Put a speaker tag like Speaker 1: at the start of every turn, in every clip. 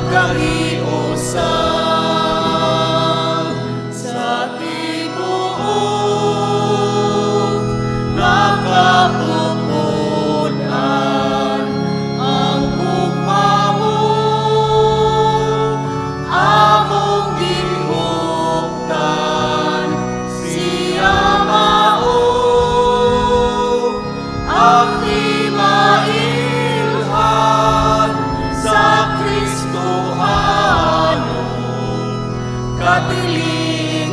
Speaker 1: Magkahiusa sa tibuok nga kapupun-an, ang gugma mo among gihuptan. Siya mao ang mailhan sa Kristohano katilingban.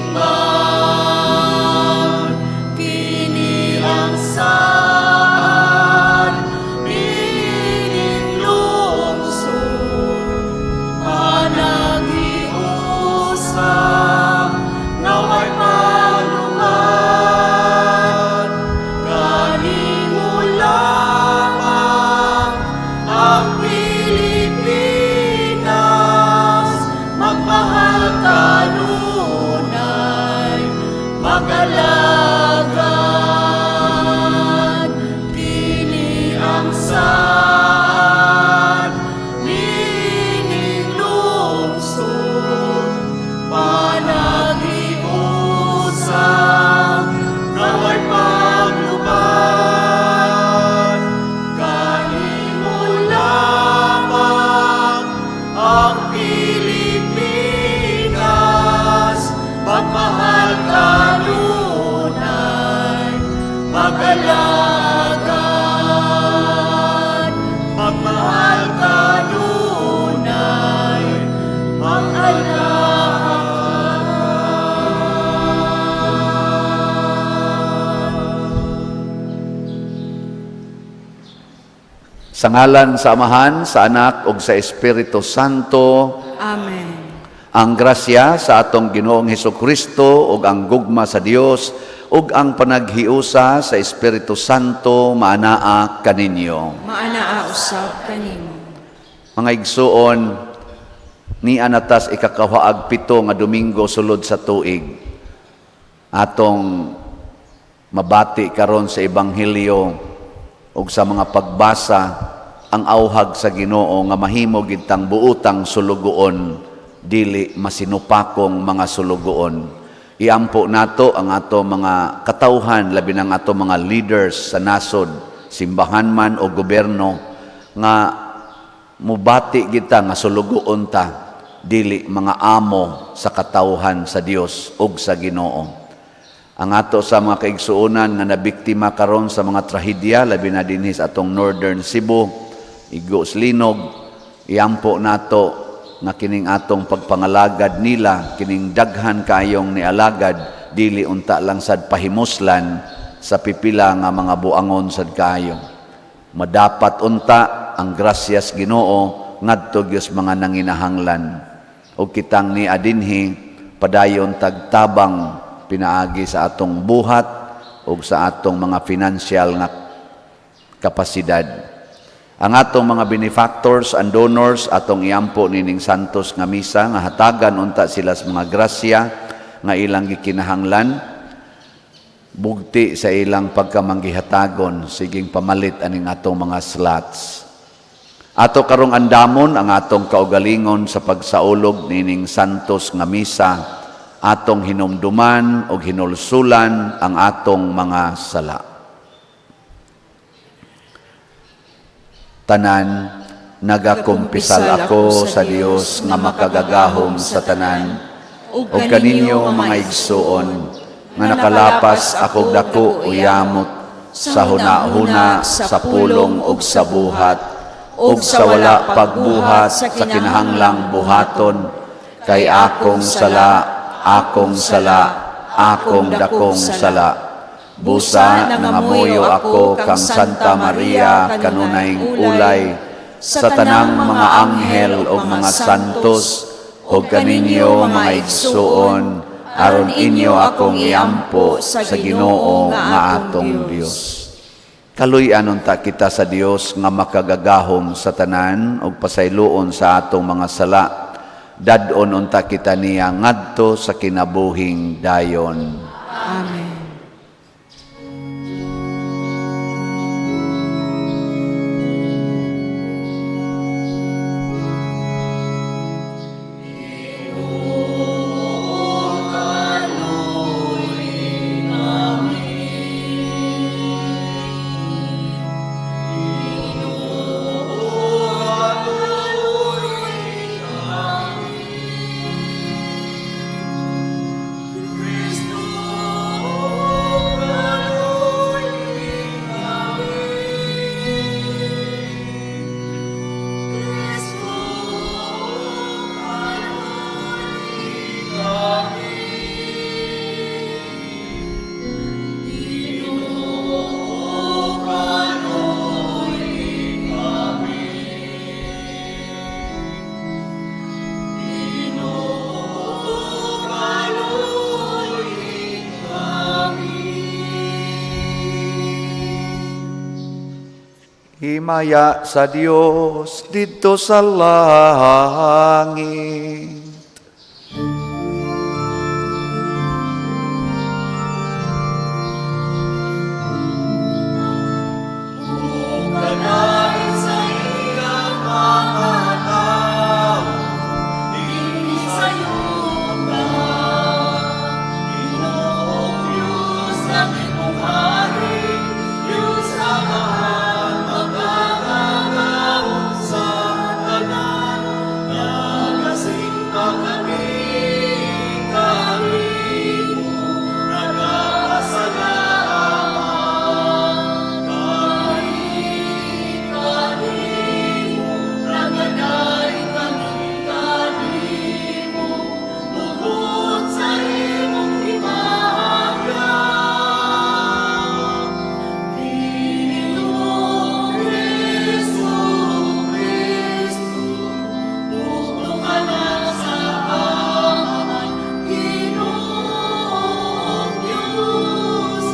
Speaker 1: Kini ang saad niining lungsod, panaghiusa nga way paglubad. Kanimo lamang ang Pilipinas, magmahal kanunay, mag-alagad. Kini ang saad niining lungsod, panaghiusa nga way paglubad. Kanimo lamang ang Pilipinas, magmahal kanunay, mag-alagad. Magmahal kanunay, mag-alagad.
Speaker 2: Sa ngalan sa Amahan, sa Anak ug sa Espiritu Santo.
Speaker 3: Amen.
Speaker 2: Ang grasya sa atong Ginoong Hesukristo ug ang gugma sa Dios ug ang panaghiusa sa Espiritu Santo maanaa kaninyo.
Speaker 3: Maanaa usab kanimo.
Speaker 2: Mga igsuon, nia na tas ikakahuag 7 nga Domingo sulod sa tuig. Atong mabati karon sa Ebanghelyo ug sa mga pagbasa ang auhag sa Ginoo nga mahimo gid tang buotang sulugoon, dili masinupakong mga sulugoon. Iampo nato ang ato mga katawhan, labi na ang ato mga leaders sa nasod, simbahan man o gobyerno, nga mubati kita nga sulugoon ta, dili mga amo sa katawhan sa Dios ug sa Ginoo. Ang ato sa mga kaigsuonan nga nabiktima karon sa mga trahedya, labi na dinhi sa atong Northern Cebu, igo sa linog, iampo nato nga kining atong pagpangalagad nila, kining daghan kayong nialagad, dili unta lang sad pahimuslan sa pipila nga mga buangon sad kayo. Madapat unta ang grasyas Ginoo ngadto gyud sa mga nanginahanglan. Ug kitang ni adinhi padayon tagtabang pinaagi sa atong buhat ug sa atong mga financial nga kapasidad. Ang atong mga benefactors and donors, atong iampo nining santos nga misa nga hatagan unta sila sa mga grasya nga ilang gikinahanglan bugti sa ilang pagkamanggihatagon. Siging pamalit aning atong mga slots. Ato karong andamon ang atong kaugalingon sa pagsaulog nining santos nga misa. Atong hinumduman og hinulsulan ang atong mga sala. Tanan, nagakumpisal ako sa Dios nga makagagahom sa tanan ug kaninyo, mga igsuon, nga nakalapas ako dako uyamot sa huna-huna, sa pulong ug sa buhat ug sa wala pagbuhat sa kinahanglang buhaton, kay akong sala, akong sala, akong dakong sala. Busa nangamuyo ako kang Santa Maria, kanunayng ulay, sa tanang mga anghel ug mga santos, ug kaninyo, mga igsuon, aron inyo akong iampo sa Ginoo nga atong Dios. Kaluy-an unta kita sa Dios nga makagagahom sa tanan ug pasayloon sa atong mga sala. Dad-on unta kita niya ngadto sa kinabuhing dayon.
Speaker 3: Amen.
Speaker 2: Himaya sa Dios didto sa langit.
Speaker 1: Kanain sa iyang mga tao, dinhi sa yuta. Ginoong Diyos, aming hari, Diyos Amahan, makakagahom sa tanan, nagasimba kami kanimo, nagapasalamat kami kanimo, nagadaig kami kanimo, tungod sa imong himaya. Ginoong Hesus Kristo, bugtong Anak sa Amahan, Ginoong Diyos,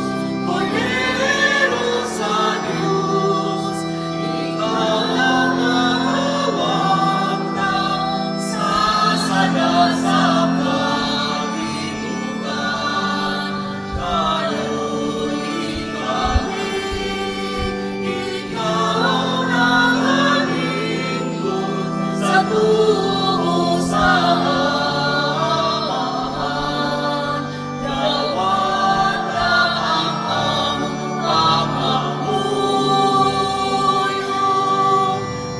Speaker 1: Kordero sa Diyos, ikaw ang nagawakta sa sala sa kalibutan. Kaluyoi kami, ikaw ang nagalingkod sa tuo sa Amahan. Dawata ang among pangamuyo,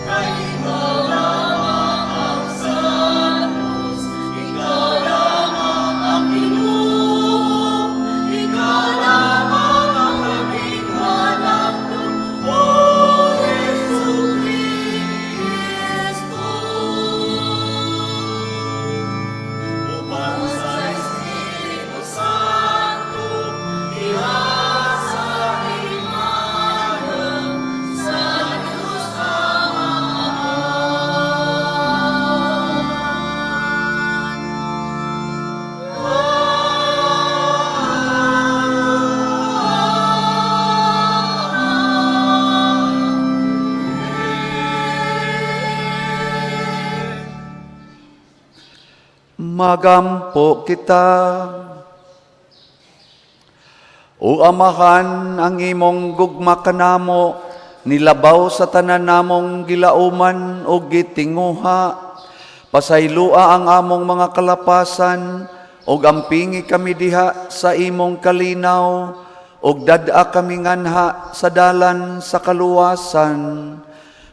Speaker 1: kay ikaw lamang ang Santos, ikaw lamang ang Ginoo, ikaw lamang ang labing halangdon, O Hesu Kristo. Uban sa Espiritu Santo, diha sa himaya, sa Diyos Amahan.
Speaker 2: Magampo kita. O Amahan, ang imong gugma kanamo, nilabaw sa tanan namong gilauman o gitinguha. Pasaylua ang among mga kalapasan, ug ampingi kami diha sa imong kalinaw, ug dad-a kami nganha sa dalan sa kaluwasan.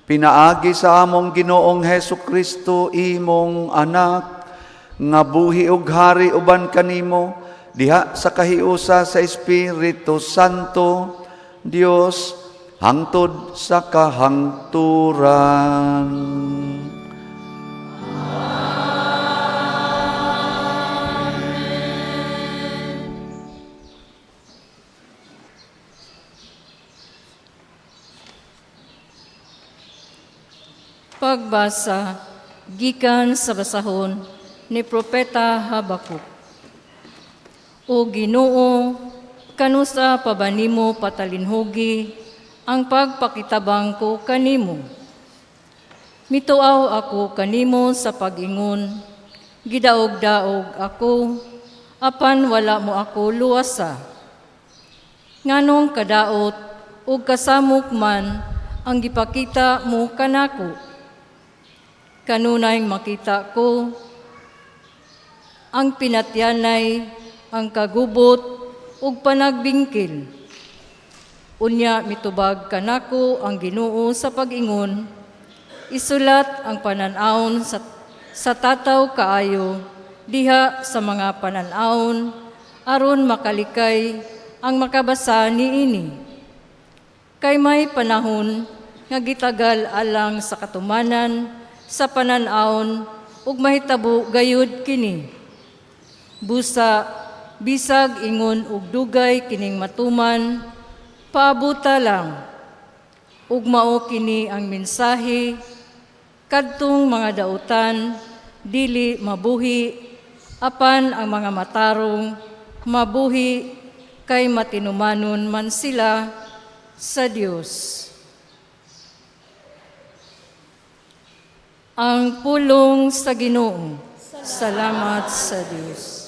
Speaker 2: Pinaagi sa among Ginoong Hesu Kristo, imong anak, nga buhi ug hari uban kanimo diha sa kahiusa sa Espiritu Santo, Dios, hangtod sa kahangturan.
Speaker 4: Pagbasa gikan sa basahon ni Propeta Habakuk. O Ginoo, kanusa pa ba nimo patalinhugi ang pagpakitabang ko kanimo? Mituaw ako kanimo sa pag-ingon, gidaog-daog ako, apan wala mo ako luwasa. Nganong kadaot ug kasamok man ang gipakita mo kanako? Kanunay makita ko ang pinatyanay, ang kagubot ug panagbingkil. Unya mitubag kanako ang Ginoo sa pag-ingon, isulat ang panan-awon sa tataw kaayo diha sa mga panan-awon aron makalikay ang makabasa niini. Kay may panahon nga gitagal alang sa katumanan sa panan-awon ug mahitabo gayud kini. Busa bisag ingon og dugay kining matuman, paabuta lang. Ug mao kini ang mensahe kadtong mga dautan dili mabuhi, apan ang mga matarong mabuhi kay matinumanon man sila sa Dios. Ang pulong sa Ginoo. Salamat sa Dios.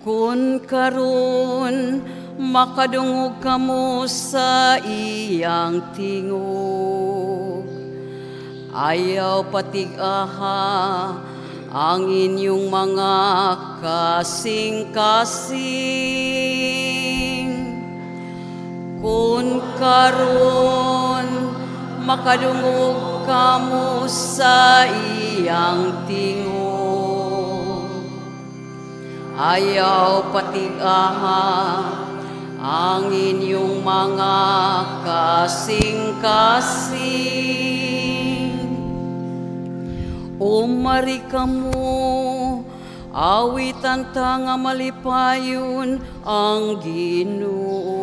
Speaker 5: Kung karon makadungog kamo sa iyang tingog, ayaw patig-aha ang inyong mga kasing-kasing. Kung karon makadungog kamo sa iyang tingog, ayaw patig-aha ang inyong mga kasing-kasing. Umari kamo, awitan ta nga malipayon ang Ginoo.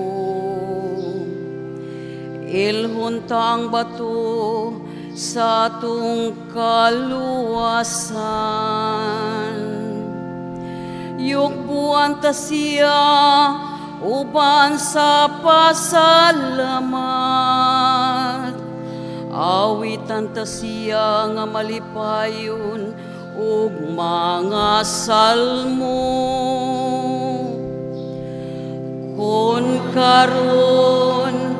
Speaker 5: Ilhon ta ang bato sa atong kaluwasan. Yukbuan ta siya uban sa pasalamat. Awitan ta siya nga malipayon ug mga salmo. Kung karon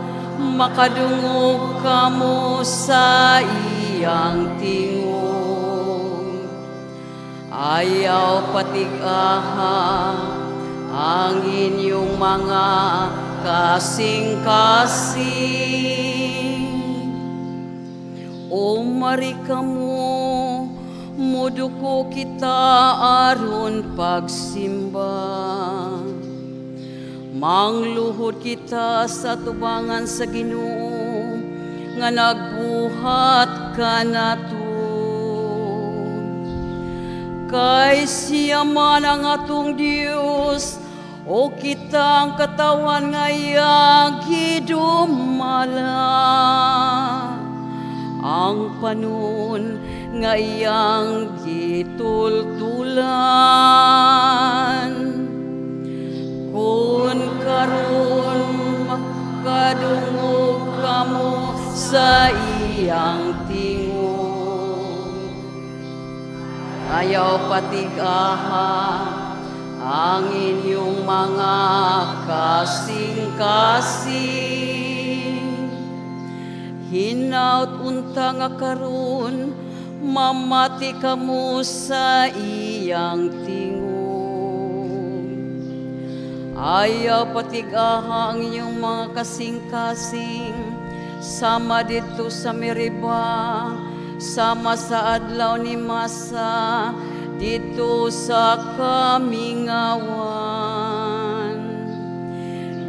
Speaker 5: makadungog kamo sa iyang tingog, ayaw patig-aha ang inyong mga kasing-kasing. Umari kamo, muduko kita aron pagsimba. Mangluhod kita sa tubangan sa Ginoo nga nagbuhat kanato. Kay siya man ang atong Dios, o kita ang katawan nga iyang gidumala. Ang panon nga iyang gitultulan. Kung karon makadungog kamo sa iyang tingog, ayaw patig-aha ang inyong mga kasing-kasing. Hinaut unta nga karon mamati kamo sa iyang tingog. Ayaw patig-aha ang inyong mga kasing-kasing, sama dito sa Meriba, sama sa adlaw ni Masa, dito sa kamingawan.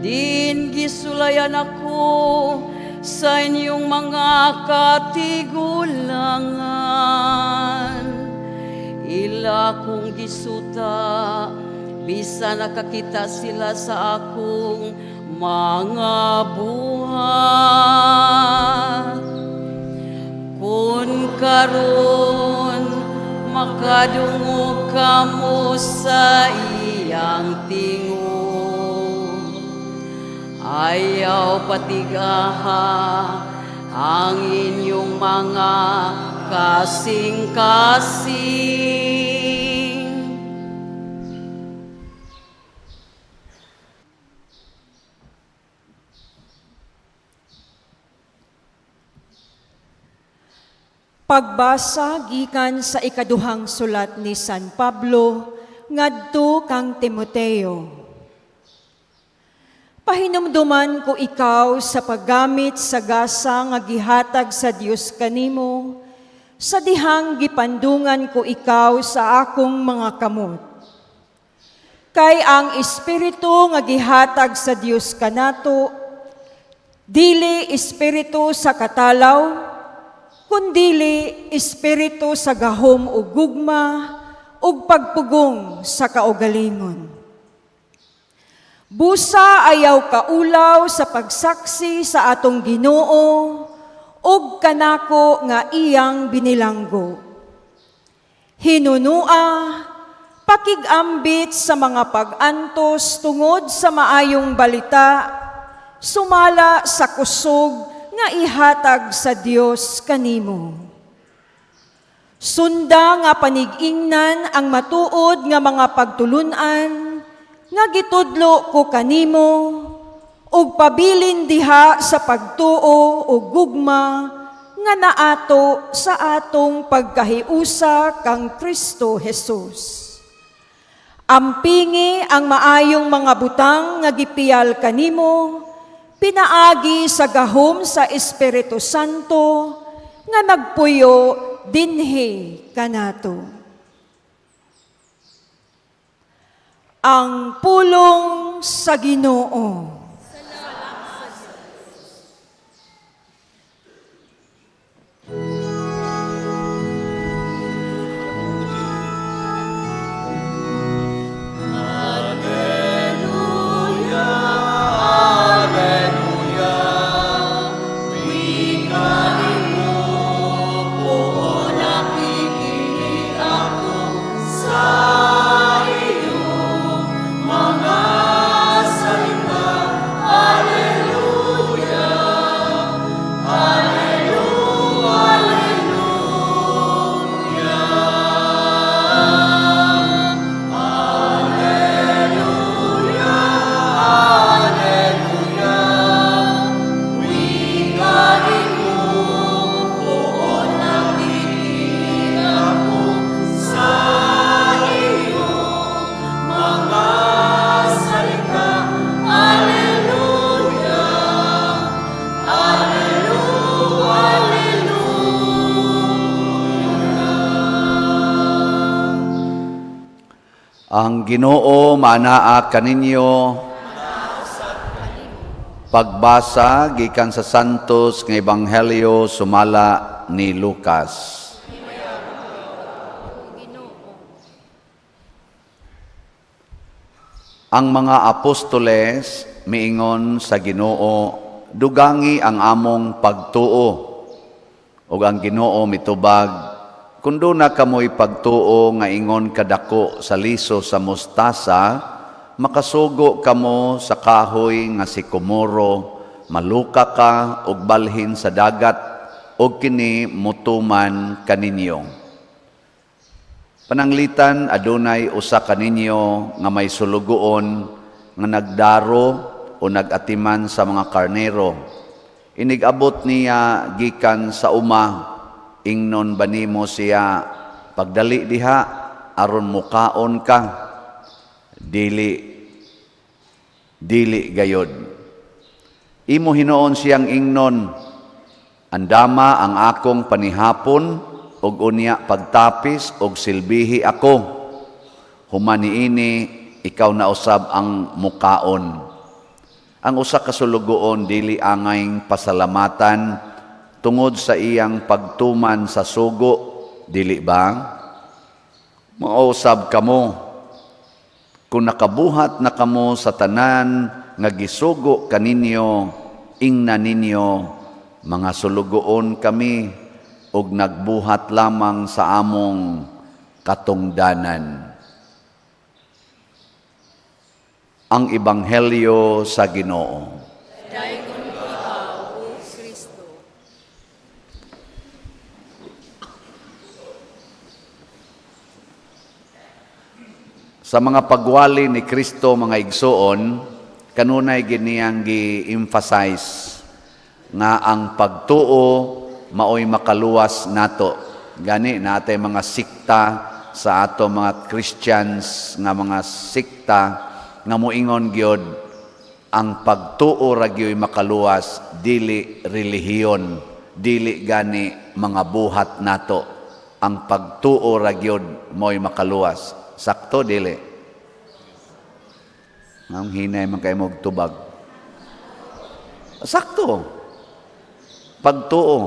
Speaker 5: Din gisulayan ako sa inyong mga katigulangan. Ila kong gisuta, bisa nakakita sila sa akong mga buhat. Kung karon makadungog kamo sa iyang tingog, ayaw patig-aha ang inyong mga kasing-kasing.
Speaker 3: Pagbasa gikan sa ikaduhang sulat ni San Pablo ngadto kang Timoteo. Pahinumduman ko ikaw sa paggamit sa gasa nga gihatag sa Dios kanimo, sa dihang gipandungan ko ikaw sa akong mga kamot. Kay ang espiritu nga gihatag sa Dios kanato, dili espiritu sa katalaw, kundili espiritu sa gahom ug gugma ug pagpugong sa kaugalingon. Busa ayaw kaulaw sa pagsaksi sa atong Ginoo ug kanako nga iyang binilanggo. Hinunua Pakigambit sa mga pag-antos tungod sa maayong balita, sumala sa kusog nga ihatag sa Dios kanimo. Sunda nga panig-ingnan ang matuod nga mga pagtulunan nga gitudlo ko kanimo ug pabilin diha sa pagtuo ug gugma nga naato sa atong pagkahiusa kang Kristo Jesus. Ampingi ang maayong mga butang nga gipiyal kanimo, pinaagi sa gahom sa Espiritu Santo nga nagpuyo dinhi kanato. Ang pulong sa Ginoo.
Speaker 1: Nakikinig ako sa iyong mga salita. Alleluia, Alleluia, Alleluia. Alleluia, Alleluia. Wikain mo, poon nakikinig ako sa iyong mga salita. Alleluia, Alleluia, Alleluia.
Speaker 2: Ang Ginoo maanaa kaninyo. Pagbasa gikan sa Santos nga Ebanghelyo sumala ni Lucas. Ang mga apostoles miingon sa Ginoo, dugangi ang among pagtuo. Ug ang Ginoo mitubag, kun duna kamoy pagtuo nga ingon kadako sa liso sa mustasa, makasugo kamo sa kahoy nga sikomoro, maluka ka ug balhin sa dagat, ug kini mutuman kaninyo. Pananglitan adunay usa kaninyo nga may sulugoon nga nagdaro o nagatiman sa mga karnero. Inigabot niya gikan sa uma, ingnon ba nimo siya, pagdali diha aron mukaon ka? Dili, dili gayod. Imo hinuon siyang ingnon, andama ang akong panihapon ug unya pagtapis og silbihi ako. Human niini ikaw na usab ang mukaon. Ang usa ka sulugoon dili angay pasalamatan tungod sa iyang pagtuman sa sugo, dili ba? Mausab kamo kung nakabuhat na kamo sa tanan nga gisugo kaninyo, ingna ninyo, mga sulugoon kami ug nagbuhat lamang sa among katungdanan. Ang Ebanghelyo sa Ginoo.
Speaker 4: Dayon ikaw, O Kristo.
Speaker 2: Sa mga pagwali ni Kristo, mga igsoon, kanunay giniyang gi-emphasize nga ang pagtuo maoy makaluwas nato. Gani natay mga sikta sa ato mga Christians nga mga sikta nga moingon gyud ang pagtuo ra gyoy makaluwas, dili relihiyon, dili gani mga buhat nato. Ang pagtuo ra gyud mo'y makaluwas. Sakto dili? Ang hinay man kay mog tubag. Sakto. Pagtuo.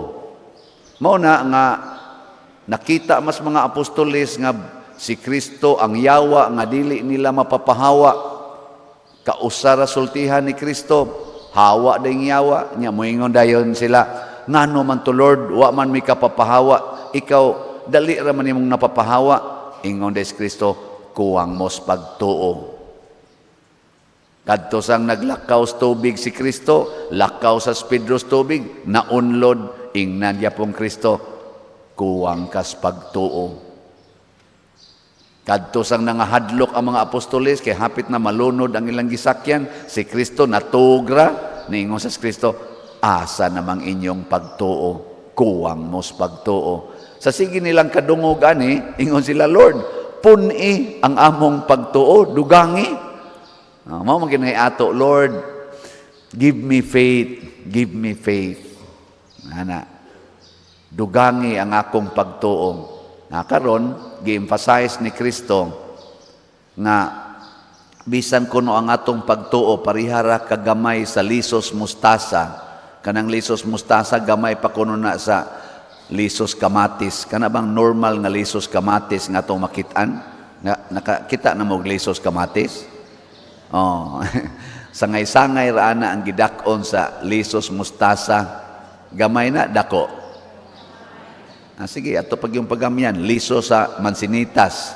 Speaker 2: Mao na nga nakita mas mga apostoles nga si Kristo ang yawa nga dili nila mapapahawa. Kausa ra sultihan ni Kristo, hawa ding yawa nya moingon dayon sila, ngano man to Lord, wa man mi kapapahawa, ikaw dali ra man imong napapahawa. Ingon des Kristo, Kuwang mos pagtuo. Kadto sang naglakaw sa tubig si Kristo, lakaw sa Pedro sa tubig, naunlod, ingnan yapong Kristo, kuwang kas pagtuo. Kadto sang nangahadlok ang mga apostoles kay hapit na malunod ang ilang gisakyan, si Kristo natugra, niingon sa Kristo, asa namang inyong pagtuo, kuwang mos pagtuo. Sa sige nilang kadungog ani, ingon sila, Lord, pun-i ang among pagtuo, dugangi. Mao man kini ato, Lord, give me faith, give me faith. Ana, dugangi ang akong pagtuo. Na karon, gi-emphasize ni Kristo nga bisan kuno ang atong pagtuo parihara kagamay sa lisos mustasa. Kanang lisos mustasa, gamay pa kuno na sa lisos kamatis. Kana bang normal nga lisos kamatis nga atong makit-an? Nga nakakita na mo og lisos kamatis? Oh. Sangay-sangay ra ana ang gidak-on sa lisos mustasa. Gamay na dako. Ah, sige, ato pag yung pagamyan, liso sa mansinitas.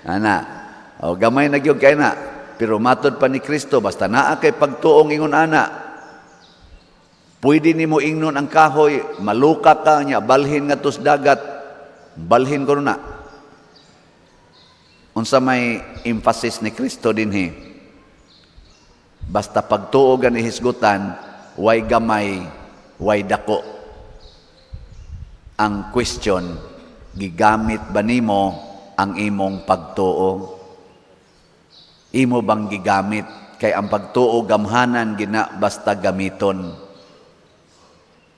Speaker 2: Ana. O gamay na gyud kay na. Pero matod pa ni Kristo, basta naa kay pagtuong ingon ana. Pwede nimo ingnon ang kahoy, maluka ka niya, balhin nga sa dagat. Balhin ko na. Unsa may emphasis ni Kristo dinhi? Basta pagtuo gani hisgutan, way gamay, way dako. Ang question, gigamit ba nimo ang imong pagtuo? Imo bang gigamit? Kay ang pagtuo gamhanan gina basta gamiton.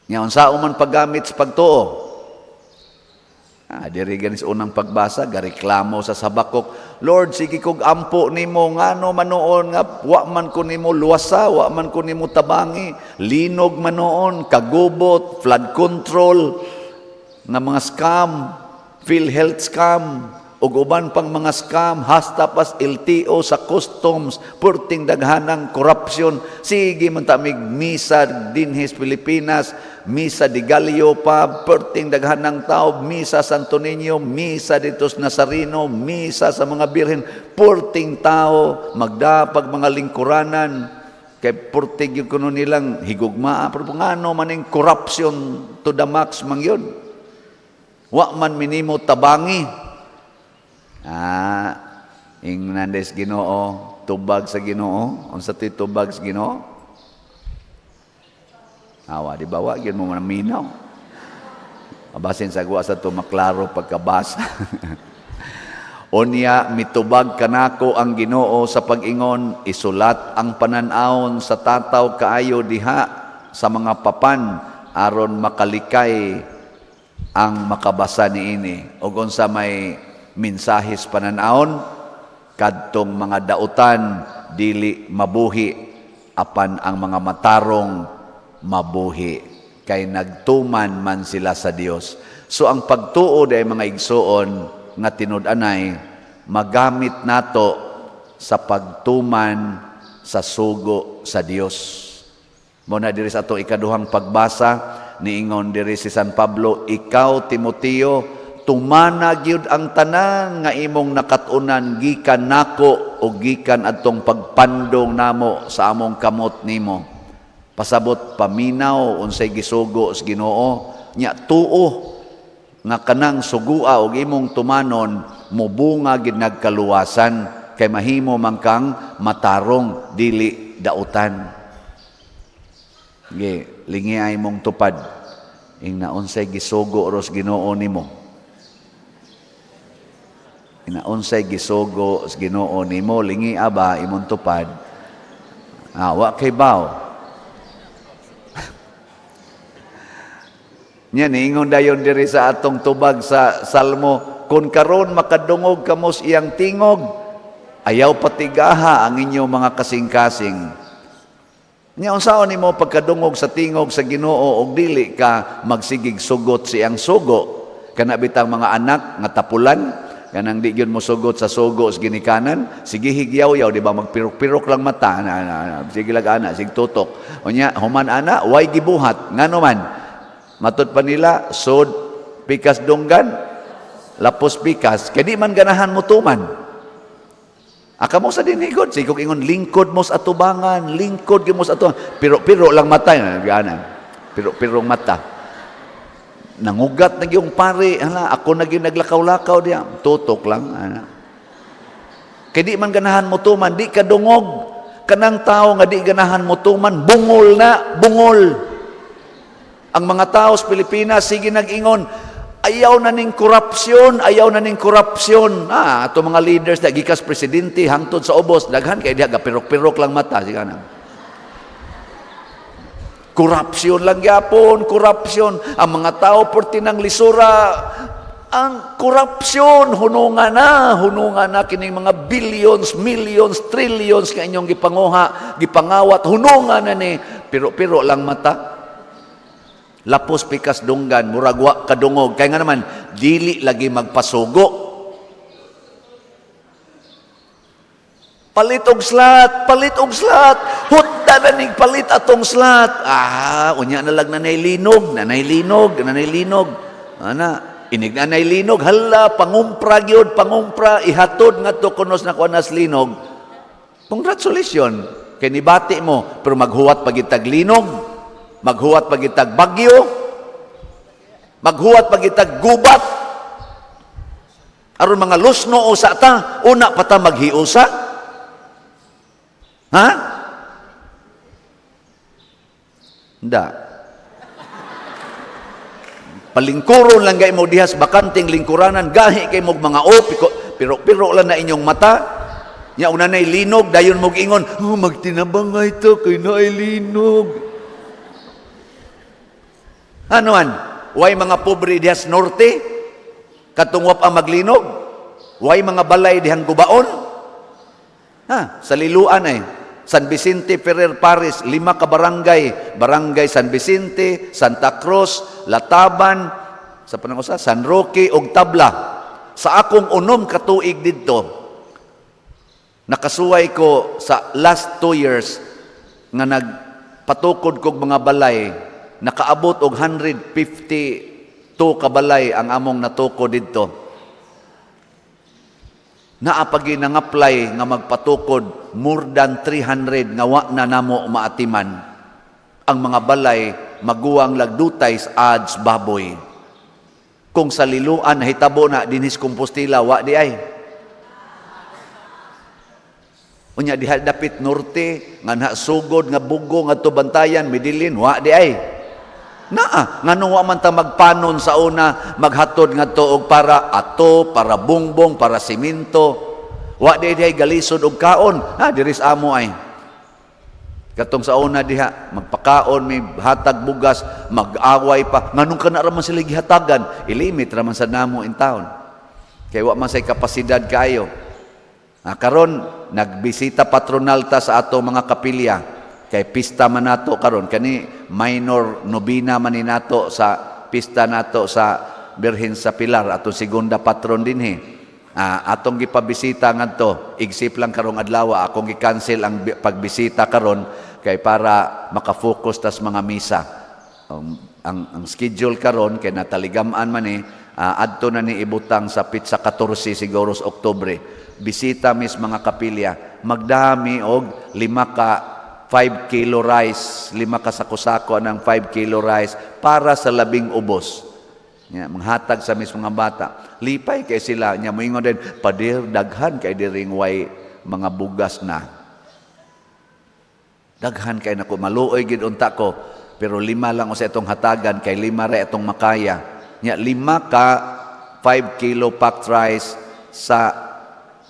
Speaker 2: Nya unsa man paggamit sa pagtuo? Ah, diri ganis unang pagbasa, gareklamo sa Habakuk. Lord, sige kog ampo nimo, ngano manoon nga wa man ko nimo luwasa, wa man ko nimo tabangi, linog manoon, kagubot, flood control, nga mga scam, PhilHealth scam, ug uban pang mga scam, hasta pas LTO sa customs, purting daghanang corruption. Sige man tamig misa dinhi sa Pilipinas, misa de Gallo pa, perting daghanang tao, misa Santo Niño, misa dito sa Nazareno, misa sa mga birhen, purting tao, magdapag mga lingkuranan, kay purting yung kuno nilang higugmaa, pero ngano maning corruption to the max man yun. Wa man minimo tabangi. Ah, ingnan des Ginoo, tubag sa Ginoo. Unsa to'y tubag sa Ginoo? Awa, di ba wa gyud mo maminaw. Basin sa guwa sa to maklaro pagkabasa. Unya mitubag kanako ang Ginoo sa pag-ingon, isulat ang panan-awon sa tataw kaayo diha sa mga papan aron makalikay ang makabasa niini. Ug unsa may mensahis panan-awon, kadtong mga dautan dili mabuhi apan ang mga matarong mabuhi kay nagtuman man sila sa Dios. So ang pagtuo day, mga igsuon nga tinud-anay, magamit nato sa pagtuman sa sugo sa Dios. Mo na diri sa atong ikaduhang pagbasa, niingon diri si San Pablo, ikaw, Timoteo, tumana gyud ang tanan nga imong nakat-unan gikan nako o gikan adtong pagpandong namo sa among kamot nimo. Pasabot, paminaw unsay gisugo sa Ginoo, nya tuo nga kanang sugua og imong tumanon mubunga gid nagkaluwasan kay mahimo man kang matarong, dili dautan. Ge, lingi ay mong tupad. Ingna unsay gisugo ros Ginoo nimo. Ingna unsay gisugo sa Ginoo nimo, lingi aba imong tupad. Ah, wa kay baw. Nya niingon dayon diri sa atong tubag sa Salmo, kung karon makadungog kamo sa iyang tingog, ayaw patigaha ang inyong mga kasing-kasing. Nya unsaon nimo pagkadungog sa tingog sa Ginoo og dili ka magsigig sugot sa iyang sugo? Kana bitang mga anak nga tapulan, kanang di gyud mo sugot sa sugo sa ginikanan, sige higyaw-yaw, di ba, magpirok-pirok lang mata, na, na, na, sige lang ana, sige tutok. Unya human ana, way gibuhat, ngano man? Matod pa nila, sod pikas dunggan, Lapos pikas, kay di man ganahan mo tuman. Aka mo sa dinhigod, sige kog ingon, lingkod mo sa atubangan, lingkod gyud mo sa atubangan. Pero-pero lang mata, gana. Pero-pero mata. Nangugat na yung pare, hala, ako na gyud naglakaw-lakaw diya. Tutok lang, ana. Kay di man ganahan mo tuman, di ka dungog. Kanang tao nga di ganahan mo tuman, bungol na, bungol. Ang mga tao sa Pilipinas, sige nag-ingon, ayaw na ning korupsyon, ayaw na ning korupsyon. Ah, ato mga leaders na gikas presidente hangtod sa ubos, daghan kay diha gapirok-pirok lang mata, sige na. Korupsyon lang gyapon, korupsyon. Ang mga tao porti ng lisura, ang korupsyon, hununga na kining mga billions, millions, trillions nga inyong gipanguha, gipangawat, hununga na ni. Pero-pero lang mata. Lapos pikas dunggan, murag wa kadungog. Kaya nga naman, dili lagi magpasugo. Palit og slat, palit og slat. Hutda na ning palit atong slat. Ah, unya na lang nanay linog, nanay linog, nanay linog. Ana, inig nanay linog, hala, pangumpra gyud, pangumpra, ihatod ngadto kunos na kuanas linog. Congratulations, kay nibati mo, pero maghuwat pagitag linog, maghuwat pagitag bagyo, maghuwat pagitag gubat. Aron mga lusno usa ta, una pa ta maghiusa. Ha? Nda. Palingkuron lang gay mo dihas bakanting lingkuranan, gahi kay mo mga o, pero lang na inyong mata. Nya una nay linog, dayon mo ingon, oh, magtinabangay to kay naay linog. Ano man? Way mga pobre dihas norte, katong wa pa maglinog. Way mga balay dihang gubaon. Ha, sa Liloan ay San Vicente Ferrer Paris, 5 ka barangay, Barangay San Vicente, Santa Cruz, Lataban, sa panangusa, San Roque ug Tabla. Sa akong unom ka tuig didto, nakasuway ko sa last 2 years nga nagpatukod kog mga balay, nakaabot og 152 ka balay ang among natukod didto. Naapagi nang-apply nga magpatukod more than 300 nga wa na namo maatiman. Ang mga balay maguwang lagdutay sa ads baboy. Kung sa Liloan nahitabo na dinhis Compostela, wa di ay. Unya diha dapit norte nga na sugod nga bugo ngadto Bantayan, Medellin, wa di ay. Naa, nganong wa man ta magpanon sa una, maghatod ngadto og para ato, para bongbong, para simento. Wa di dihay galisod og kaon. Ha, diri sa amo ay. Katong sa una diha, magpakaon, may hatag bugas, mag-away pa. Nganong kana ra man sila gihatagan, ilimit ra man sa namo in town. Kay wa man say kapasidad kaayo. Ah, karon nagbisita patronal ta sa ato mga kapilya. Kay pista man nato karon, kani minor nobina man ni nato sa pista nato sa Birhen sa Pilar, atong segunda patron dinhi. Ah, atong gipabisita ngadto, igsip lang karong adlaw, akong gi-cancel ang pagbisita karon kay para maka-focus tas mga misa. Ang schedule karon kay nataligam-an man ni, adto na ni ibutang sa pitsa 14 siguro sa Oktubre. Bisita mis mga kapilya, magdami og 5 ka 5 kilo rice, 5 ka sako-sako ng 5 kilo rice para sa 10 ubos. Nya, manghatag sa mis mga bata. Lipay kay sila. Nya, moingon din, pader, daghan kay diring way mga bugas na. Daghan kay nako, maluoy gid unta ko. Pero 5 lang usa itong hatagan, kay 5 ra itong makaya. Nya, 5 ka 5 kilo packed rice sa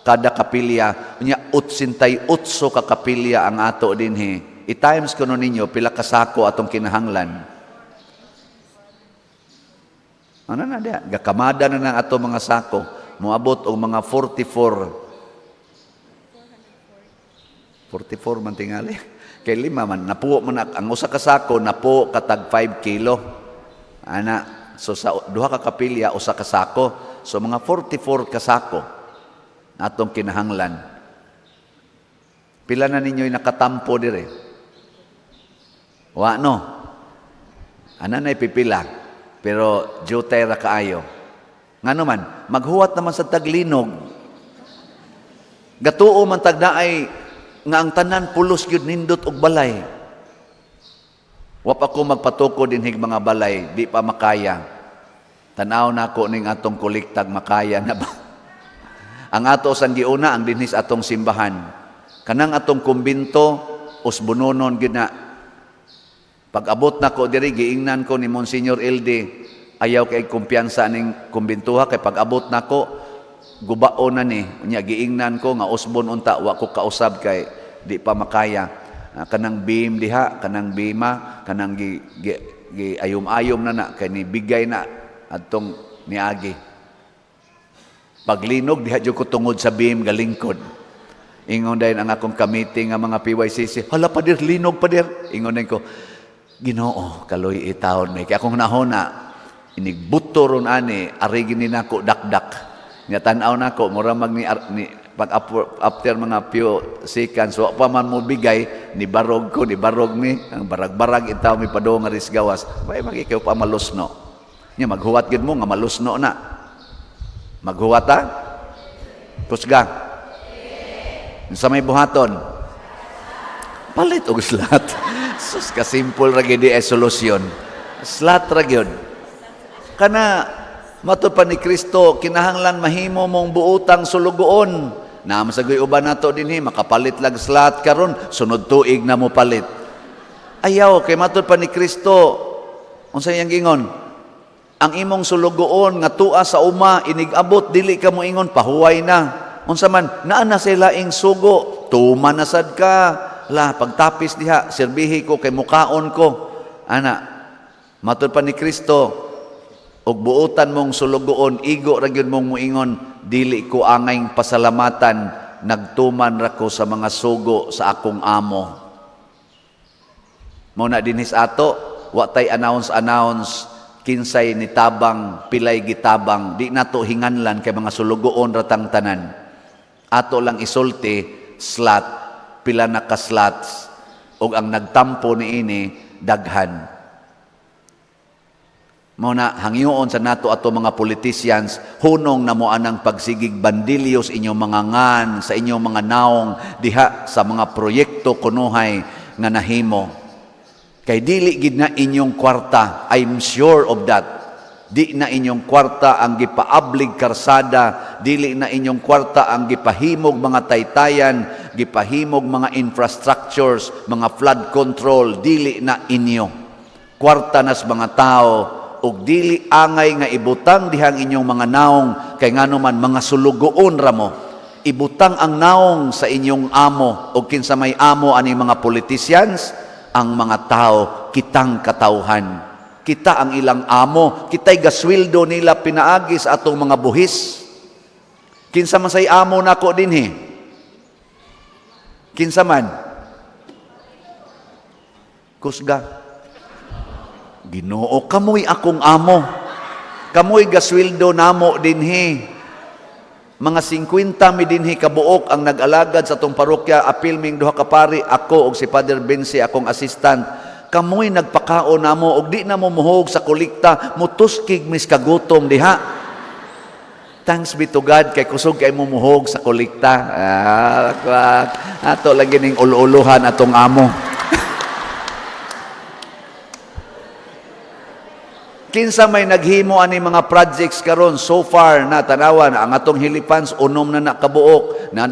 Speaker 2: kada kapilya. Nya, 88 ka kapilya ang ato dinhi. I-times kuno ninyo pila ka sako atong kinahanglan. Ano na diya? Gakamada na ng ato mga sako. Moabot og mga 44. 44 man tingali. Kay 5 man, napuo man ang usa ka sako, napuo katag 5 kilo. Ana, so sa duha ka kapilya, usa ka sako. So mga 44 ka sako atong kinahanglan. Pila na ninyo'y nakatampo dire? Wa no. Ana na'y pipila, pero jutay ra kaayo. Ngano man, maghuwat naman sa taglinog. Gatuo man tagnaay nga ang tanan pulos gyud nindot og balay. Wa pa ko magpatukod dinhig mga balay, di pa makaya. Tanaw nako ning atong kolektag, makaya na ba? Ang ato sang giuna ang dinhi sa atong simbahan. Kanang atong kumbinto usbunonon gyud na. Pag-abot nako diri, giingnan ko ni Monsignor Ilde, ayaw kay kumpiyansa ning kumbintuha kay pag-abot nako gubao na ni. Unya giingnan ko nga usbon unta, wa ko kausab kay di pa makaya. Ah, kanang beam diha, kanang bima, kanang gi ayom-ayom na na kay ni bigay na adtong niagi. Paglinog diha jud ko tungod sa beam galingkod. Ingon dayon ang akong committee nga mga PYCC, "Hala pader, linog pader." Ingon dayon ko, "Ginoo, kaloy itawon may." Kay akong nahona, inigbuto ron ani, arigin ni nako dakdak. Nya tan-aw nako, mura mag ni pag after mga few seconds, wa pa man mo bigay, ni barog ko, ni barog mi, ang barag-barag itaw mi padung nga gawas. Bay magikaw pa malusno. Nya maghuwat gid mo nga malusno na. Maghuwat ta? Kusga. Sa may buhaton? Palit og slat. Sus, ka-simple ra gid ay solusyon. Slat ra gyud. Kana matud pa ni Kristo, kinahanglan mahimo mong buotang sulugoon. Naa man sa uban nato dinhi makapalit lag slat karon, sunod tuig na mo palit. Ayaw kay matud pa ni Kristo, unsa iyang gingon? Ang imong sulugoon nga tua sa uma inig-abot, dili ka mo ingon pahuway na. Unsa man naa na sila laing sugo, tuman na sad ka. La pagtapis diha, serbihi ko kay mukaon ko. Ana, matud pa ni Kristo, ug buotan mong sulugoon, igo ra gyud mong muingon, "Dili ko angayng pasalamatan, nagtuman ra ko sa mga sugo sa akong amo." Mao na dinhi sa ato, wa tay announce announce kinsay nitabang, pilay gitabang, di nato hinganlan kay mga sulugoon ratang tanan. Ato lang isulti, slat, pila na ka slats, ug ang nagtampo niini daghan. Mao na hangyoon sa nato ato mga politicians, hunong na mo anang pagsigig bandilyo sa inyong mga ngan, sa inyong mga naong diha sa mga proyekto kunuhay nga nahimo. Kay dili gid na inyong kwarta, I'm sure of that. Di na inyong kwarta ang gipaablig karsada, dili na inyong kwarta ang gipahimog mga taytayan, gipahimog mga infrastructures, mga flood control, dili na inyo. Kwarta nas mga tao, ug dili angay nga ibutang dihang inyong mga naong kay ngano man mga sulugoon ra mo. Ibutang ang naong sa inyong amo, ug kinsa may amo ani mga politicians? Ang mga tao, kitang katawhan. Kita ang ilang amo, kita'y gasweldo nila pinaagi sa atong mga buhis. Kinsa man say amo nako dinhi? Kinsa man? Kusga. Ginoo, kamoy akong amo. Kamoy gasweldo namo dinhi. Mga 50 mi dinhi kabuok ang nag-alagad sa atong parokya, apil ming duha ka pari, ako og si Father Bensi akong assistant. Kamoy nagpakaon namo og di na mo muhog sa kolekta, mutuskig mis kagutom diha. Thanks be to God kay kusog kay mo muhog sa kolekta. Ah, ato lagi ning ulo-uluhan atong amo. Kinsa may naghimo ani mga projects karon so far na tanawan ang atong helipans unom na nakabuok na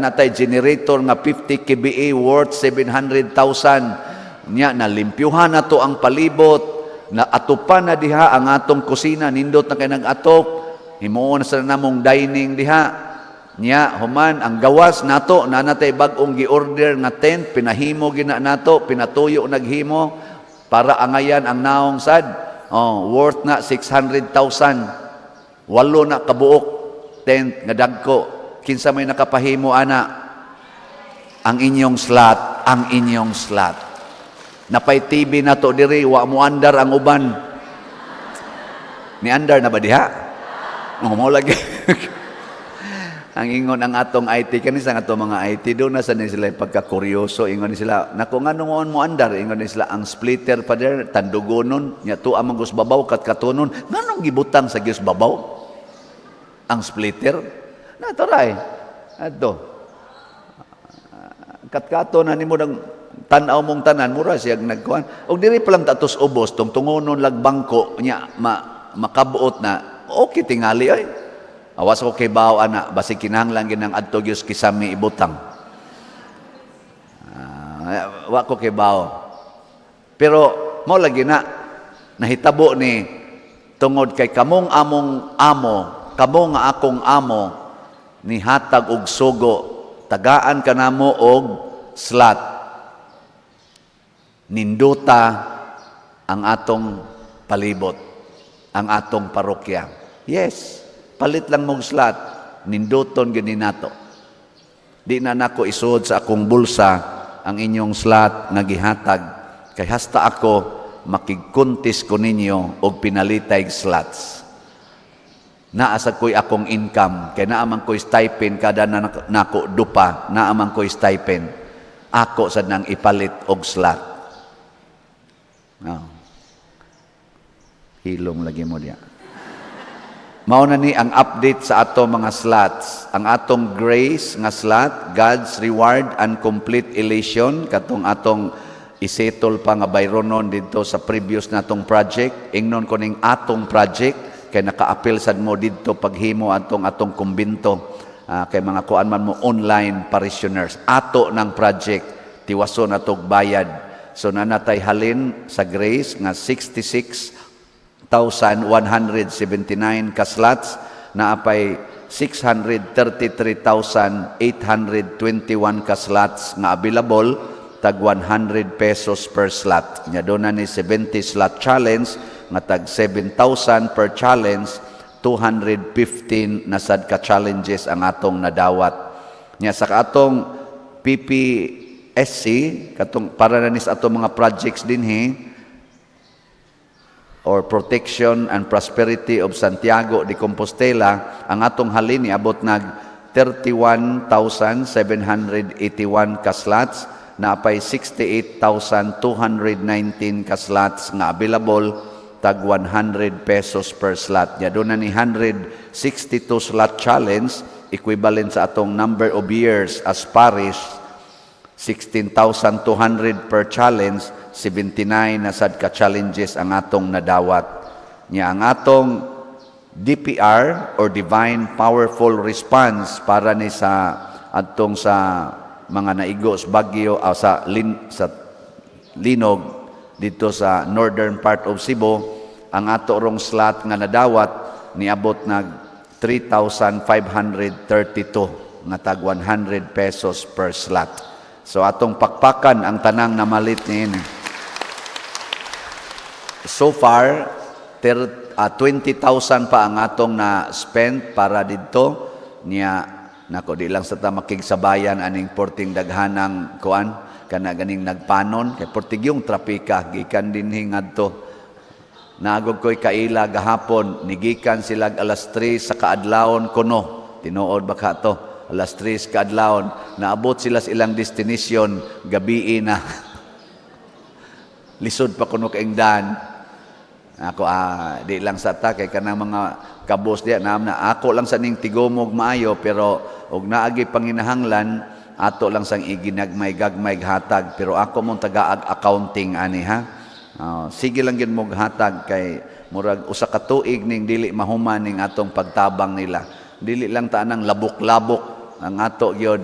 Speaker 2: natay generator nga 50 kVA worth 700,000 nya na limpyuhan nato ang palibot na atupan na diha ang atong kusina, nindot na kay nag-atop, himuon sa namong dining diha. Nya human ang gawas nato na natay bag-ong gi-order nga tent, pinahimo gina nato, pinatuyo naghimo para angayan ang naong sad. Oh, worth na 600,000. Walo na kabuok tent nga dagko. Kinsa may nakapahimo ana? Ang inyong slot, ang inyong slot. Napay TV na to diri, wa mo andar ang uban. Ni andar na ba diha? Oh, mo lagi. Ang ingon ang atong IT kani sa atong mga IT do na sa ni sila pagkakuryoso, ingon ni sila, "Nako, nganong mo andar?" Ingon ni sila, "Ang splitter pa der tandugonon nya tuwa man gus babaw kat katunon, nganong gibutang sa gyus babaw?" Ang splitter na taray. Adto. Katkato na nimo ng tan-aw mong tanan, mura siya nagkuan. Og diri pa lang tatos ubos tong tungonon lag bangko nya ma, makabuot na okay tingali ay. Awas ko kay bawo ana, basig kinahanglan ginang adto gyud kisami ibutang. Ah, wa ko kay bawo. Pero mo lagi na nahitabo ni tungod kay kamong among amo, kamo nga akong amo nihatag og sugo, tagaan kanamo og slot. Ninduta ang atong palibot, ang atong parokya. Yes, palit lang mong slot, ninduton gini nato. Di na nako isuod sa akong bulsa ang inyong slot nga gihatag kay hasta ako makigkuntis ko ninyo og pinalitay slots. Naa sa ko'y akong income kay naa man ko'y stipend kada na nako dupa, naa man ko'y stipend. Ako sad nang ipalit og slot. Oh. Hilom lagi mo diya. Mao na ni ang update sa ato mga slots. Ang atong grace nga slot, God's reward and complete elation, katong atong isettle pa nga bayronon didto sa previous natong project. Ingnon ko ning atong project kay nakaapil sad mo didto paghimo atong atong kumbinto. Ah, kay mga kuan man mo online parishioners. Ato ng project tiwason atog bayad. So nanatay halin sa grace nga 66,179 ka slots, naapay 633,821 ka slots nga available, tag 100 pesos per slot. Nya doon na ni 70 slot challenge nga tag 7,000 per challenge, 215 na sad ka challenges ang atong nadawat. Nya sa atong PPSC, katong para na ni sa atong mga projects dinhi or Protection and Prosperity of Santiago de Compostela, ang atong halin niabot nag 31,781 ka slots, naapay 68,219 ka slots nga available, tag 100 pesos per slot. Ya doon na ni 162 slot challenge, equivalent sa atong number of years as parish, 16,200 per challenge, 79 na sad ka challenges ang atong nadawat. Nya ang atong DPR or Divine Powerful Response para ni sa atong sa mga naigo sa bagyo, sa linog dito sa northern part of Cebu, ang ato rong slot nga nadawat niabot nag 3,532 nga tag 100 pesos per slot. So atong pakpakan ang tanang namalit niini. So far, 20,000 pa ang atong na spend para didto niya. Nako, di lang sa ta makigsabayan aning porting daghanang kuan kana ganing nagpanon kay portigyong trapika gikan dinhi ngadto. Naagog ko'y kaila gahapon, nigikan sila alas 3 sa kaadlawon kuno. Tinuod ba ka to? Alas 3 kaadlawon. Naabot sila sa ilang destination, gabii na. Lisod pa kuno kaingdan. Ako, di lang sa ta, kay kanang mga kabos diya, naam na, ako lang sa ning tigumog maayo, pero og naagi panginahanglan, ato lang sang iginagmay-gagmay hatag, pero ako mong tagaag accounting ani ha. Ah, sige lang gyud mog hatag kay murag usa ka tuig ning dili mahuman ning atong pagtabang nila. Dili lang ta nang labok-labok ang ato gyud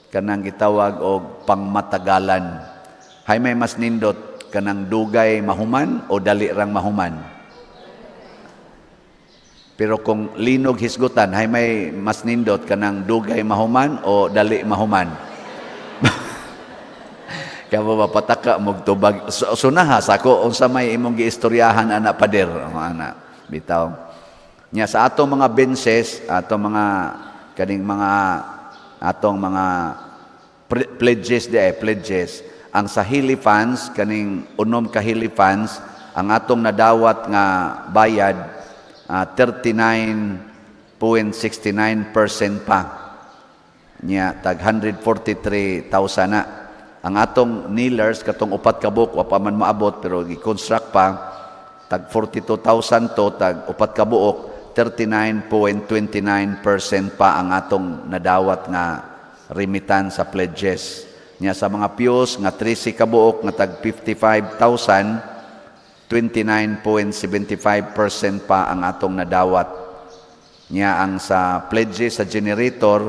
Speaker 2: kanang gitawag og pangmatagalan. Hay may mas nindot, kanang dugay mahuman o dali rang mahuman? Pero kung linog hisgutan, hay may mas nindot, kanang dugay mahuman o dali mahuman? Kaya ba pataka mo tubag so, sunaha sa ako unsa may imong giistoryahan ana, pader? O, ana bitaw. Nya sa atong mga benches, atong mga kaning mga atong mga pledges di ay pledges, ang sa Healy Funds, kaning unom ka Healy Funds, ang atong nadawat nga bayad, 39.69% pa niya, tag 143,000 na. Ang atong kneelers, katong upat ka buok, wa pa man maabot pero gi-construct pa, tag 42,000 to, tag upat ka buok. 39.29% pa ang atong nadawat nga remittance sa pledges. Nya sa mga pews nga 13 ka buok nga tag 55,000, 29.75% pa ang atong nadawat. Nya ang sa pledges sa generator,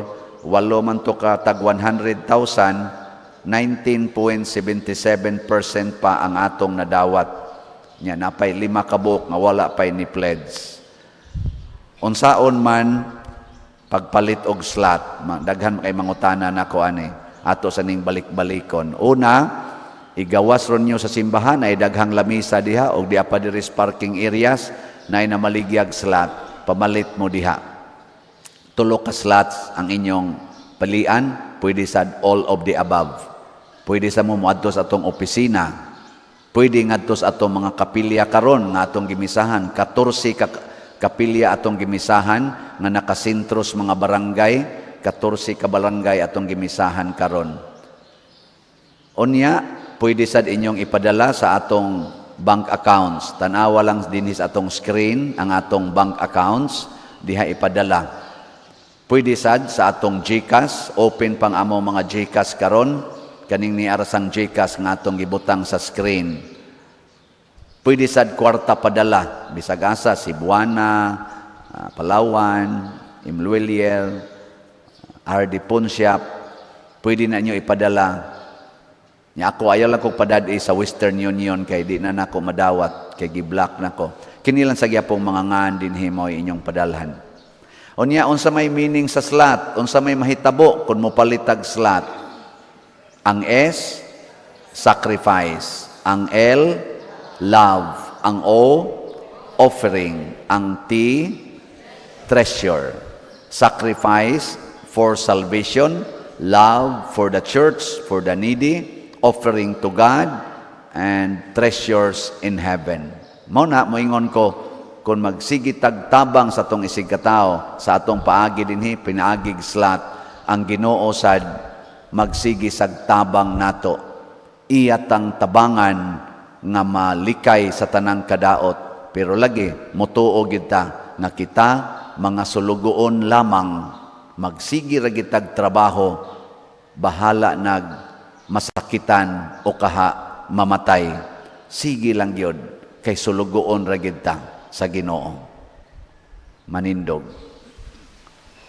Speaker 2: walo man to ka tag 100,000, 19.77% pa ang atong nadawat. Nya napay lima ka buok nga wala pay ni pledge. Unsaon man pagpalit og slot, daghan kay mangutana nako ani ato sa ning balik-balikon. Una, igawas ron nyo sa simbahan ay daghang lamisa diha og diha pa diri sa parking areas na namaligyag slot, pamalit mo diha. Tulo ka slots ang inyong palian, pwede sa all of the above. Pwede sa mo moadto sa atong opisina. Pwede ngadto sa atong mga kapilya karon nga atong gimisahan, 14 ka kapilya atong gimisahan nga nakasentro sa mga barangay, 14 ka barangay atong gimisahan karon. Unya, pwede sad inyong ipadala sa atong bank accounts. Tanawa lang dinhi sa atong screen ang atong bank accounts, diha ipadala. Pwede sad sa atong GCash, open pang amo mga GCash karon, kaning ni arasang GCash nga atong gibutang sa screen. Pwede sad kwarta padala, bisag asa, Cebuana, Palawan, M Lhuillier, RD Pawnshop, pwede na nyo ipadala. Nya ako ayaw lang kong padad sa Western Union kay di na nako madawat kay gi-block nako. Kini lang sa gyapong mga ngan dinhi mo inyong padalhan. Unya, unsa may meaning sa slot, unsa may mahitabo kung mopalitag slot? Ang S, sacrifice. Ang L, love. Ang O, offering. Ang T, treasure. Sacrifice for salvation, love for the church, for the needy, offering to God, and treasures in heaven. Mao na moingon ko, kung magsige tag tabang sa atong isigkatao, sa atong paagi dinhi, pinaagig slot, ang Ginoo sad magsige sag tabang nato. Iyatang tabangan nga malikay sa tanang kadaot. Pero lagi, mutuo gid ta nga kita mga sulugoon lamang, magsige ra gitag trabaho, bahala nag masakitan o kaha mamatay. Sige lang gyud kay sulugoon ra gid ta sa Ginoo. Manindog.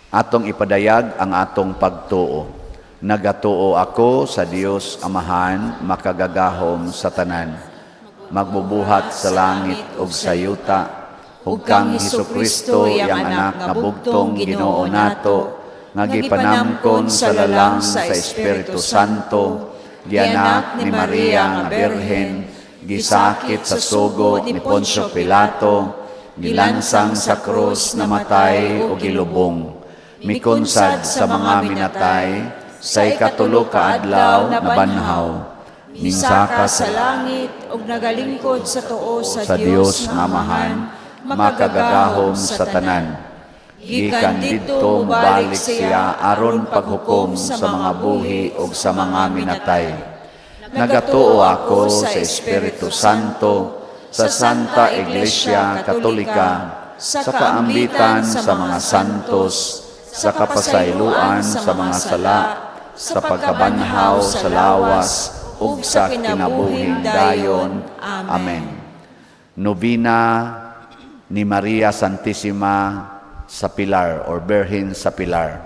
Speaker 2: Atong ipadayag ang atong pagtuo. Nagatuo ako sa Dios Amahan, makagagahom sa tanan, magbubuhat sa langit ug sa yuta, ug kang Hesukristo, iyang anak nga bugtong Ginoo nato, nga gipanamkon sa lalang sa Espiritu Santo, gianak ni Maria nga Birhen, gisakit sa sugo ni Poncio Pilato, gilansang sa krus, namatay o gilubong, mikunsad sa mga minatay, sa ikatulo ka adlaw nabanhaw,
Speaker 3: Misaka
Speaker 2: mingsaka
Speaker 3: sa langit ug nagalingkod sa tuo sa,
Speaker 2: sa Dios nga Amahan, makagagahom sa tanan. Gikan didto mobalik siya aron paghukom sa mga buhi ug sa mga minatay. Nagatuo ako sa Espiritu Santo, sa Santa Iglesia Katolika, sa kaambitan sa mga santos, sa kapasayloan sa mga sala, sa pagkabanhaw sa lawas, ug sa kinabuhing dayon. Amen. Novena ni Maria Santissima sa Pilar or Birhen sa Pilar.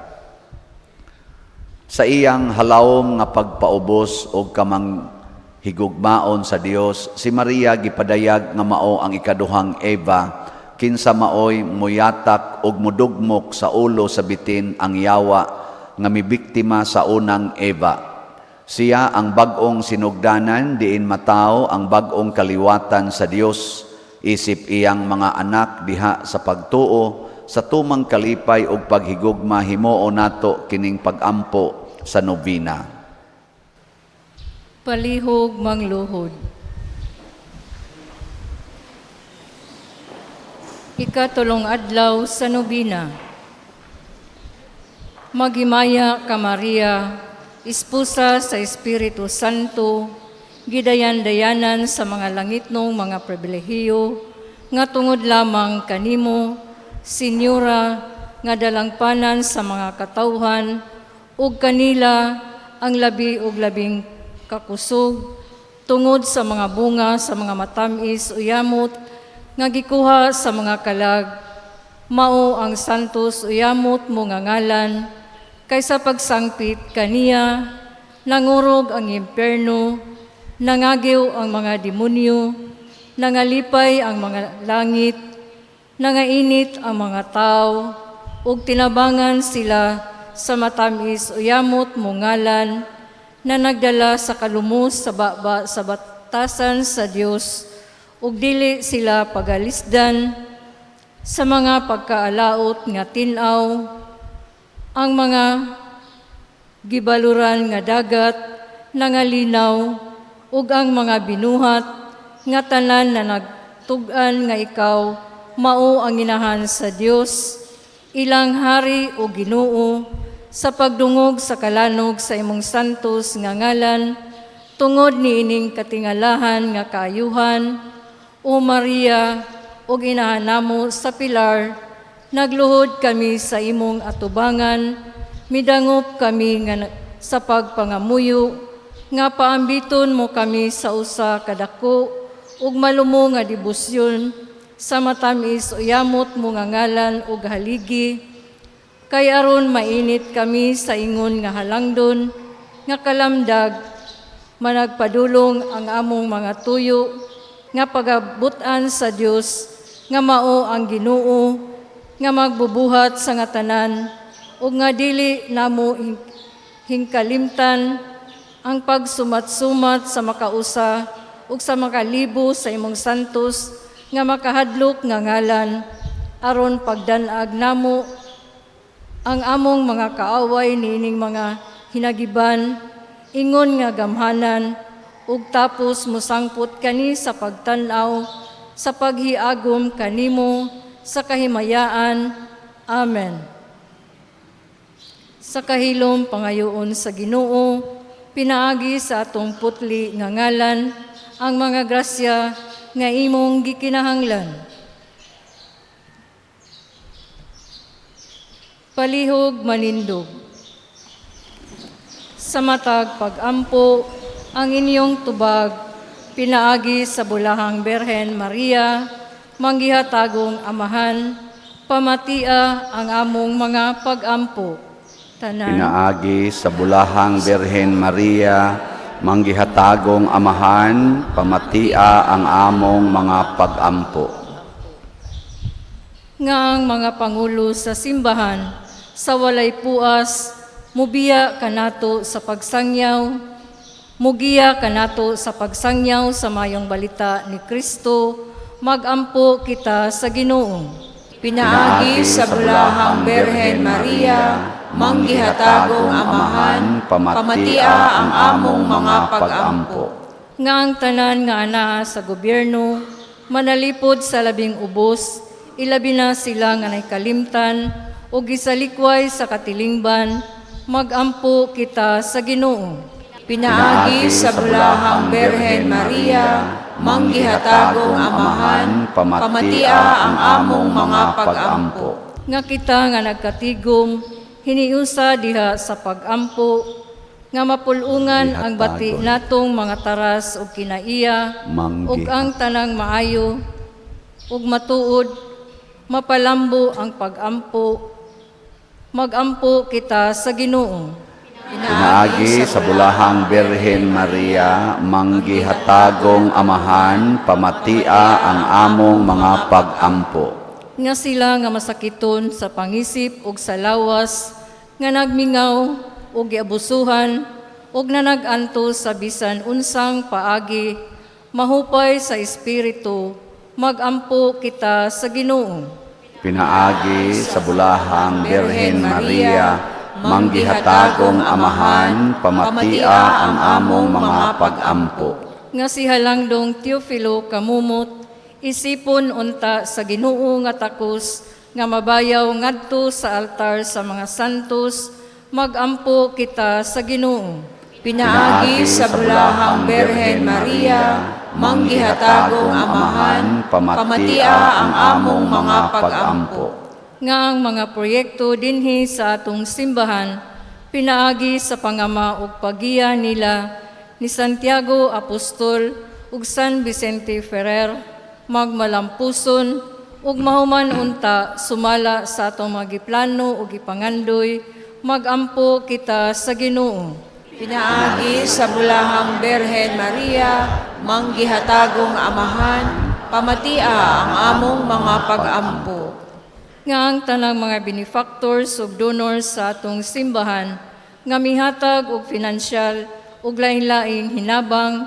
Speaker 2: Sa iyang halawom nga pagpaubos og kamang higugmaon sa Dios, si Maria gipadayag nga mao ang ikaduhang Eva, kinsa maoy muyatak og mudugmok sa ulo sa bitin ang yawa nga mibiktima sa unang Eva. Siya ang bag-ong sinugdanan diin matawo ang bag-ong kaliwatan sa Dios, isip iyang mga anak diha sa pagtuo sa tumang kalipay ug paghigugma. Himuon nato kining pagampo sa nobena.
Speaker 4: Palihog mangluhod. Ikatulong adlaw sa nobena. Maghimaya ka, Maria, esposa sa Espiritu Santo, gidayan-dayanan sa mga langitnong mga pribilehiyo, nga tungod lamang kanimo, Senyora nga dalangpanan sa mga katawhan ug kanila ang labi ug labing kakusog tungod sa mga bunga sa mga matamis uyamot nga gikuha sa mga kalag, mao ang santos uyamot mo nga ngalan, kay sa pagsangpit kaniya nangurog ang impyerno, nangagiw ang mga demonyo, nangalipay ang mga langit, nangainit ang mga tao, ug tinabangan sila sa matamis uyamot mo ngalan na nagdala sa kalumos sa baba sa batasan sa Dios, ug dili sila pagalisdan sa mga pagkaalaot nga tin-aw, ang mga gibaluran nga dagat nangalinaw, ug ang mga binuhat nga tanan na nagtug-an nga ikaw mao ang inahan sa Dios, ilang hari o Ginoo, sa pagdungog sa kalanog sa imong santos nga ngalan tungod niining katingalahan nga kaayuhan. O Maria ug inahan namo sa Pilar, nagluhod kami sa imong atubangan, midangop kami nga sa pagpangamuyo nga paambiton mo kami sa usa ka dako ug malumo nga debosyon sa matamis uyamot mo nga ngalan ug haligi, kay aron mainit kami sa ingon nga halangdon nga kalamdag, managpadulong ang among mga tuyo nga pagabutan sa Dios nga mao ang Ginoo nga magbubuhat sa nga tanan, ug nga dili namo hingkalimtan ang pagsumat-sumat sa makausa ug sa makalibo sa imong santos nga makahadlok nga ngalan, aron pagdanag namo ang among mga kaaway niining mga hinagiban ingon nga gamhanan, ug tapos mosangpot kani sa pagtan-aw sa paghiagom kanimo sa kahimayaan. Amen. Sa kahilom pangayoon sa Ginoo pinaagi sa atong putli nga ngalan ang mga grasya nga imong gikinahanglan. Palihog manindog. Sa matag pag-ampo, ang inyong tubag, pinaagi sa bulahang Berhen Maria, manggihatagong amahan, pamatia ang among mga pag-ampo. Tanan.
Speaker 2: Pinaagi sa bulahang Birhen Maria, manggihatagong amahan, pamatia ang among mga pag-ampo.
Speaker 4: Nga ang mga pangulo sa simbahan sa walay puas mubiya kanato sa pagsangyaw, mugiya kanato sa pagsangyaw sa mayong balita ni Kristo, magampo kita sa Ginoo.
Speaker 1: Pinaagi sa bulahang Berhen Maria, manggihatagong amahan, pamatia ang among mga pag-ampo.
Speaker 4: Nga ang tanan nga anaa sa gobyerno manalipod sa labing ubos, ilabi na sila nga nakalimtan o gisalikway sa katilingban, magampo kita sa Ginoo.
Speaker 1: Pinaagi sa bulahang Berhen Maria, manggihatagong amahan, pamatia ang among mga pag-ampo.
Speaker 4: Nga kita nga nagkatigom hiniusa diha sa pagampo nga mapulungan ang bati natong mga taras ug kinaiya ug ang tanang maayo ug matuod mapalambo ang pagampo, magampo kita sa Ginoo.
Speaker 2: Pinaagi sa bulahang Birhen Maria, manggihatagong amahan, pamatia ang among mga pag-ampo.
Speaker 4: Nga sila nga masakiton sa pangisip ug sa lawas, nga nagmingaw ug giabusuhan ug nanag-antos sa bisan unsang paagi, mahupay sa espiritu, magampo kita sa Ginoo.
Speaker 2: Pinaagi sa bulahang Birhen Maria, manggihatagong amahan, pamatia ang among mga pag-ampo.
Speaker 4: Nga si Halangdong Teofilo Camomot isipon unta sa Ginoo nga takos nga mabayaw ngadto sa altar sa mga santos, magampo kita sa Ginoo.
Speaker 1: Pinaagi sa bulahang Berhen Maria, manggihatagong amahan, pamatia ang among mga pag-ampo.
Speaker 4: Nga ang mga proyekto dinhi sa atong simbahan pinaagi sa pangama ug paggiya nila ni Santiago Apostol ug San Vicente Ferrer magmalampuson ug mahuman unta sumala sa atong mga giplano ug gipangandoy, magampo kita sa Ginoo.
Speaker 1: Pinaagi sa bulahang Berhen Maria, manggihatagong Amahan, pamatia ang among mga pag-ampo.
Speaker 4: Nga ang tanang mga benefactors ug donors sa atong simbahan nga mihatag og pinansyal ug lain-laing hinabang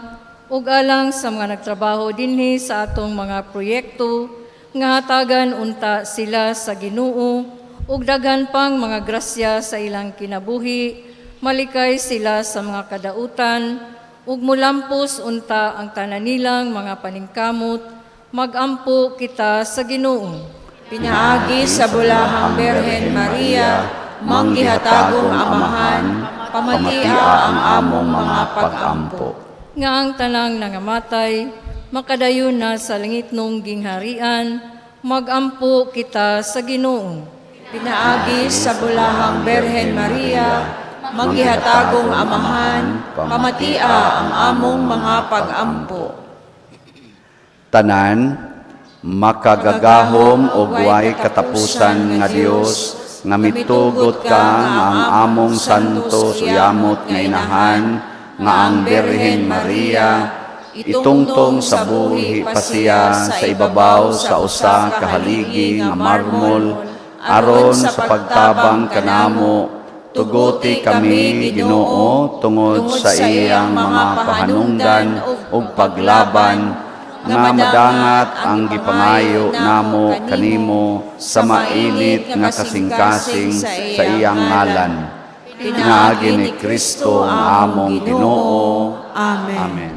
Speaker 4: ug alang sa mga nagtrabaho dinhi sa atong mga proyekto, nga hatagan unta sila sa Ginoo ug daghan pang mga grasya sa ilang kinabuhi, malikay sila sa mga kadautan ug mulampos unta ang tanan nilang mga paningkamot, magampo kita sa Ginoo.
Speaker 1: Pinaagi sa bulahang Berhen Maria, manggihatagong Amahan, pamatia ang among mga pag-ampo.
Speaker 4: Nga ang tanang nangamatay makadayon na sa langitnong gingharian, magampo kita sa Ginoo.
Speaker 1: Pinaagi sa bulahang Berhen Maria, manggihatagong Amahan, pamatia ang among mga pag-ampo.
Speaker 2: Tanan, makagagahom og way katapusan nga Dios, nga mitugot ka nga ang among santos uyamot nga inahan, nga ang Birhen Maria, itungtong sa buhi pa siya sa ibabaw sa usa ka haligi nga marmol aron sa pagtabang kanamo, tuguti kami, Ginoo, tungod sa iyang mga pahanungdan ug paglaban, nga madangat ang gipangayo namo kanimo sa mainit nga kasing-kasing sa iyang ngalan. Pinaagi ni Kristo ang among Ginoo.
Speaker 1: Amen.
Speaker 2: Amen.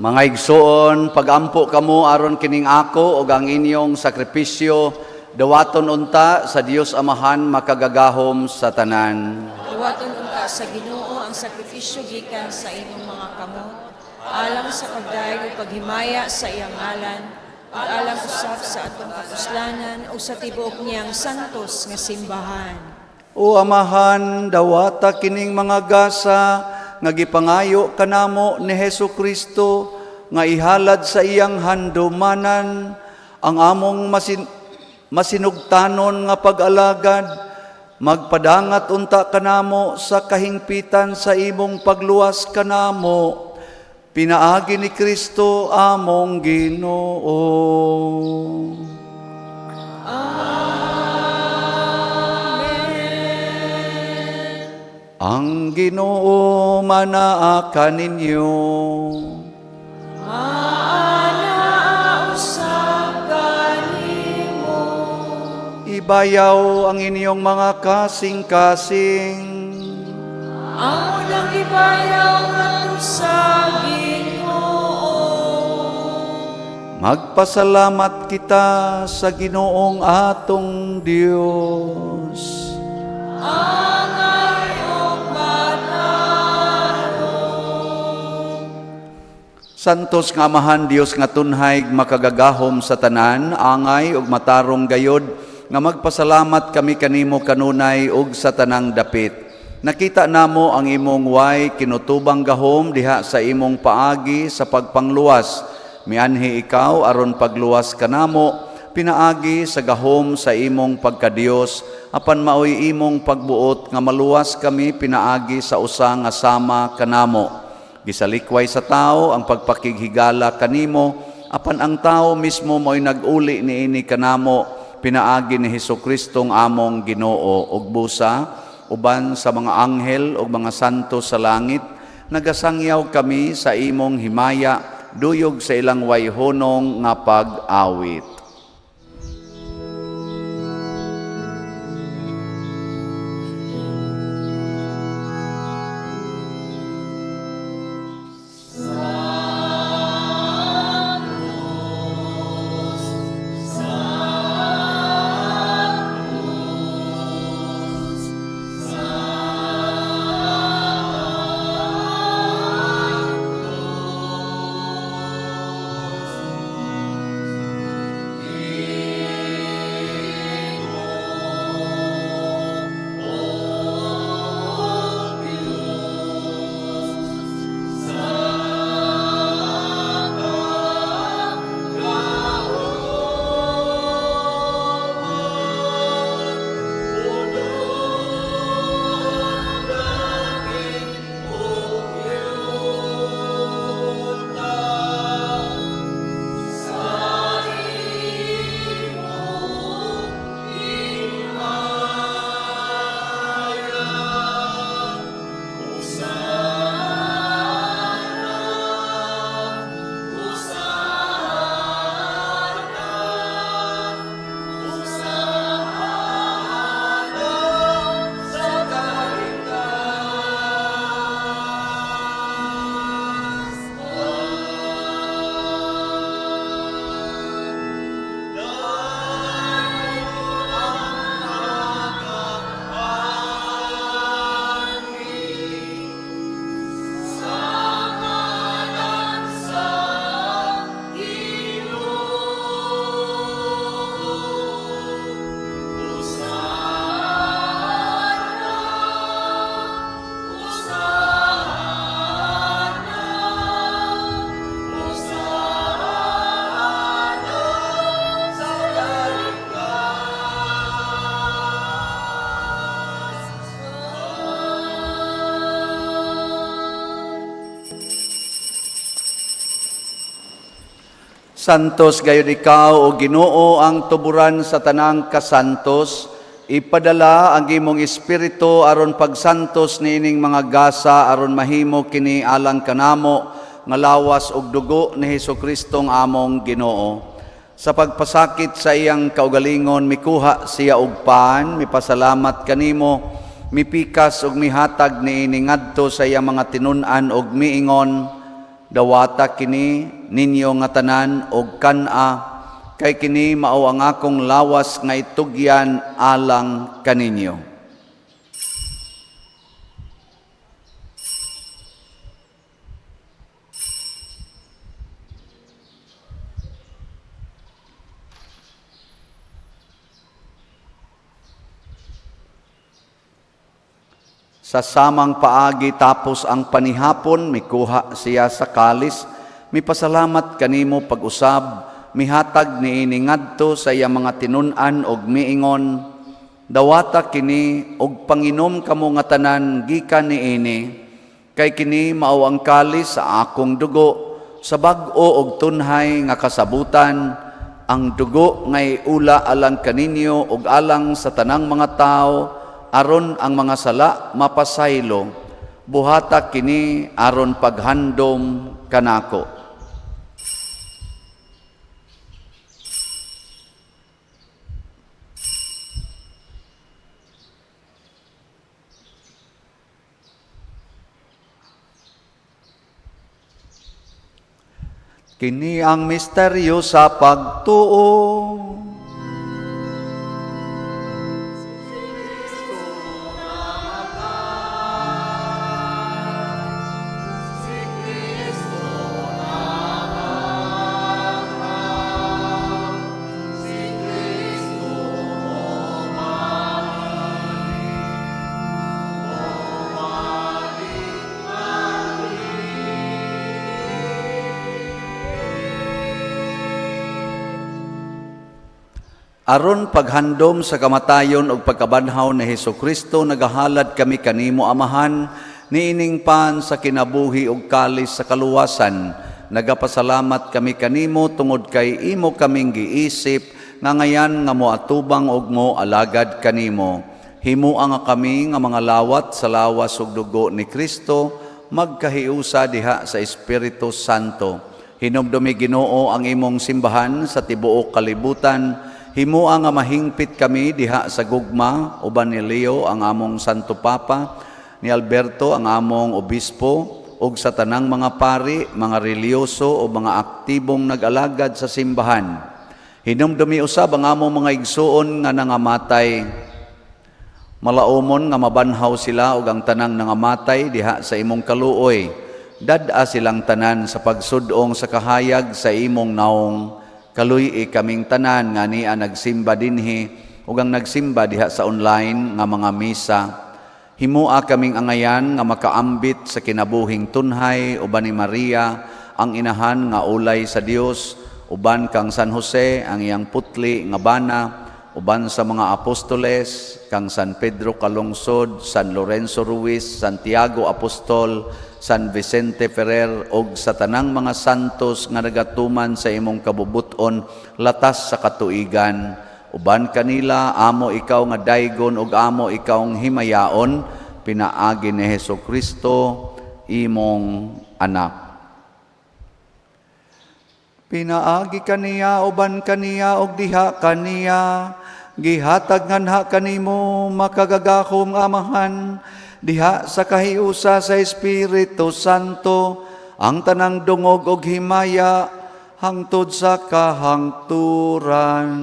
Speaker 2: Mga igsoon, pagampo kamo aron kining ako ug ang inyong sakripisyo dawaton unta sa Dios Amahan makagagahom sa tanan.
Speaker 1: Dawaton unta sa Ginoo ang sakripisyo gikan sa inyong mga kamot, alang sa pagdayeg ug paghimaya sa iyang ngalan, ug alang usab sa atong kapuslanan ug sa tibuok niyang santos nga simbahan.
Speaker 2: O Amahan, dawata kining mga gasa nga gipangayo kanamo ni Hesu Kristo nga ihalad sa iyang handumanan ang among masinugtanon nga pag-alagad, magpadangat unta kanamo sa kahingpitan sa imong pagluwas kanamo, pinaagi ni Kristo among Ginoo. Ang Ginoo manaa kaninyo.
Speaker 1: Maana usab kanimo.
Speaker 2: Ibayaw ang inyong mga kasing-kasing.
Speaker 1: Amo nang ibayaw ngadto sa Ginoo.
Speaker 2: Magpasalamat kita sa Ginoong atong Dios.
Speaker 1: Angay ug matarong.
Speaker 2: Santos nga Amahan, Dios nga tunhay, makagagahom sa tanan, angay ug matarong gayod nga magpasalamat kami kanimo kanunay ug sa tanang dapit. Nakita namo ang imong way kinutubang gahom diha sa imong paagi sa pagpangluwas. Mianhi ikaw aron pagluwas kanamo, pinaagi sa gahom sa imong pagkadiyos, apan maoy imong pagbuot nga maluwas kami pinaagi sa usa nga sama kanamo. Gisalikway sa tao ang pagpakighigala kanimo, apan ang tao mismo mo'y nag-uli niini kanamo, pinaagi ni Hesus Kristong among Ginoo. Ug busa uban sa mga anghel ug mga santo sa langit, nagasangyaw kami sa imong himaya, duyog sa ilang wayhonong nga pag-awit. Santos gayud ikaw o Ginoo ang tuburan sa tanang kasantos, ipadala ang imong espiritu aron pagsantos niining mga gasa aron mahimo kini alang kanamo nga lawas ug dugo ni Hesukristo among Ginoo. Sa pagpasakit sa iyang kaugalingon mikuha siya og pan, mipasalamat kanimo, mipikas ug mihatag niini ngadto sa iyang mga tinun-an ug miingon, dawata kini ninyo nga tanan og kan-a, kay kini mao ang akong lawas nga itugyan alang kaninyo. Sa samang paagi tapos ang panihapon, mikuha siya sa kalis, mipasalamat kanimo pag-usab, mihatag niini ngadto sa iyang mga tinun-an og miingon, dawata kini og panginom kamo nga tanan gikan niini, kay kini mao ang kalis sa akong dugo, sa bag-o og tunhay nga kasabutan, ang dugo ngay ula alang kaninyo og alang sa tanang mga tawo, aron ang mga sala mapasaylo, buhata kini aron paghandom kanako. Kini ang misteryo sa pagtuo. Aron paghandom sa kamatayon ug pagkabanhaw ni Hesus Kristo, nagahalad kami kanimo, Amahan, niining pan sa kinabuhi ug kalis sa kaluwasan. Nagapasalamat kami kanimo tungod kay imo kaming giisip nga ngayan nga moatubang og mo alagad kanimo. Himua nga kami nga mga lawat sa lawas ug dugo ni Kristo magkahiusa diha sa Espiritu Santo. Hinumdumi, Ginoo, ang imong simbahan sa tibuok kalibutan. Himua nga mahingpit kami diha sa gugma uban ni Leo ang among Santo Papa, ni Alberto ang among obispo, ug sa tanang mga pari, mga relihiyoso o mga aktibong nag-alagad sa simbahan. Hinumdumi usab ang among mga igsuon nga nangamatay. Malaumon nga mabanhaw sila ug ang tanang nangamatay diha sa imong kaluoy. Dad-a silang tanan sa pagsudong sa kahayag sa imong naong. Kaluy-i kaming tanan nga ania nagsimba dinhi ug ang nagsimba diha sa online nga mga misa. Himua kaming angayan nga makaambit sa kinabuhing tunhay uban ni Maria ang inahan nga ulay sa Dios, uban kang San Jose ang iyang putli nga bana, uban sa mga apostoles, kang San Pedro Calungsod, San Lorenzo Ruiz, Santiago Apostol, San Vicente Ferrer ug sa tanang mga santos nga nagatuman sa imong kabubut-on latas sa katuigan. Uban kanila amo ikaw nga daygon ug amo ikaw himayaon pinaagi ni Hesus Kristo, imong anak. Pinaagi kaniya, uban kaniya ug diha kaniya, gihatag nganha kanimo, makagagahom Amahan, diha sa kahiusa sa Espiritu Santo, ang tanang dungog ug himaya hangtod sa kahangturan.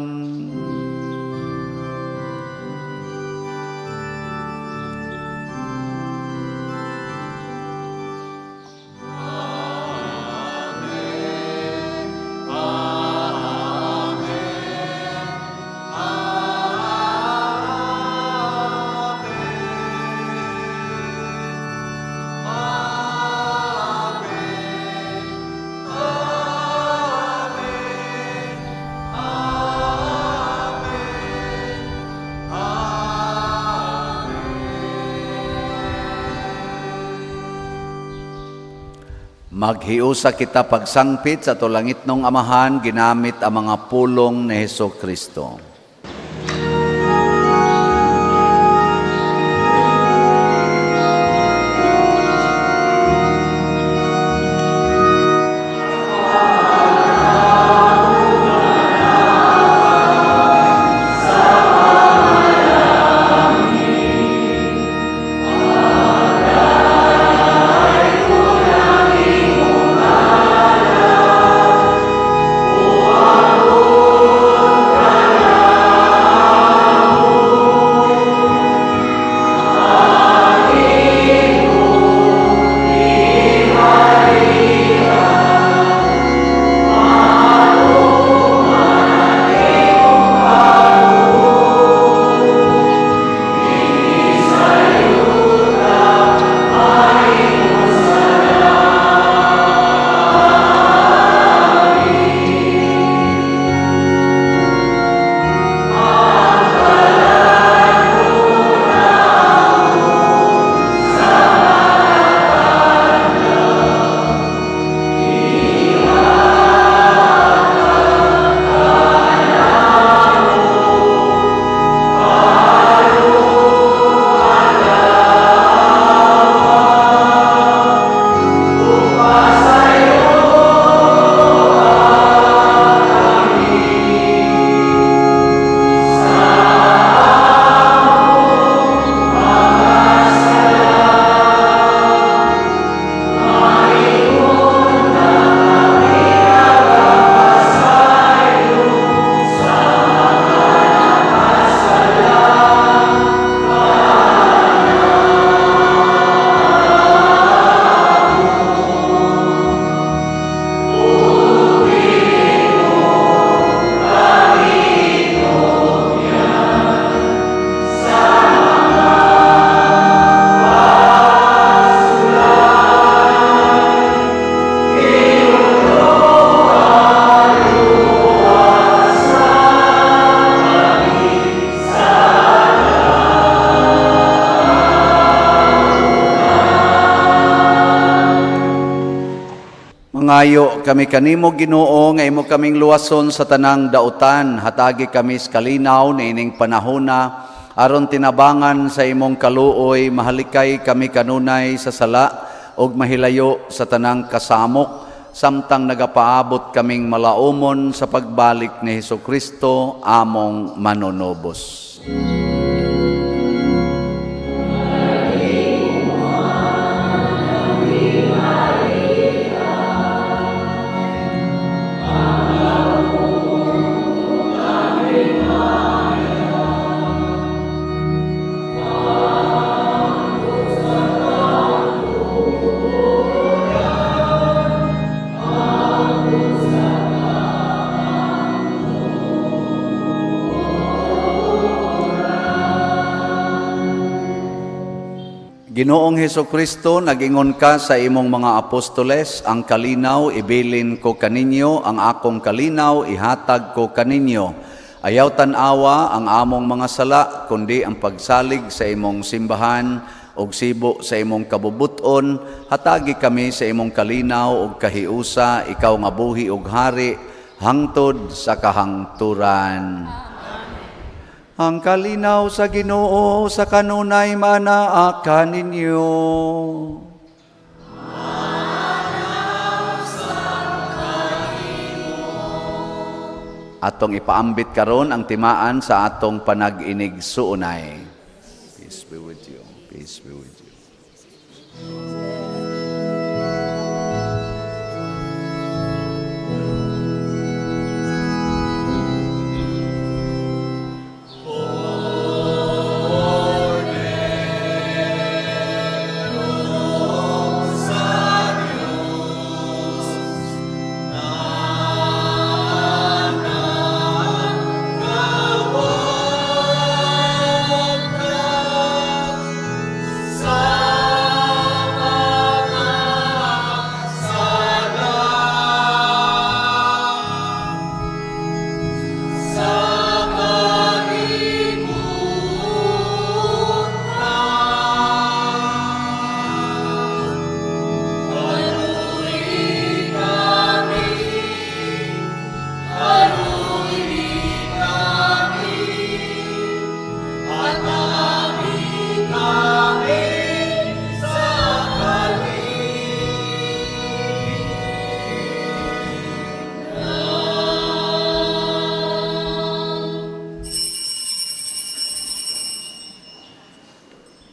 Speaker 2: Maghiusa kita pagsangpit sa atong langitnong Amahan ginamit ang mga pulong ni Hesus Kristo. Mangayo kami kanimo, Ginoo, nga imo kaming luwason sa tanang dautan. Hatagi kami sa kalinaw niining panahona aron tinabangan sa imong kaluoy mahalikay kami kanunay sa sala ug mahilayo sa tanang kasamok samtang nagapaabot kaming malaumon sa pagbalik ni Hesukristo among manunubos. Ginoong Hesukristo, nagingon ka sa imong mga apostoles, "Ang kalinaw ibilin ko kaninyo, ang akong kalinaw ihatag ko kaninyo." Ayaw tan-awa ang among mga sala, kundi ang pagsalig sa imong simbahan ug sibo sa imong kabubuton, hatagi kami sa imong kalinaw ug kahiusa, ikaw nga buhi ug hari hangtod sa kahangturan. Ang kalinaw sa Ginoo sa kanunay manaa kaninyo. Atong ipaambit karon ang timaan sa atong panag-inig-suunay. Peace be with you. Peace be with you.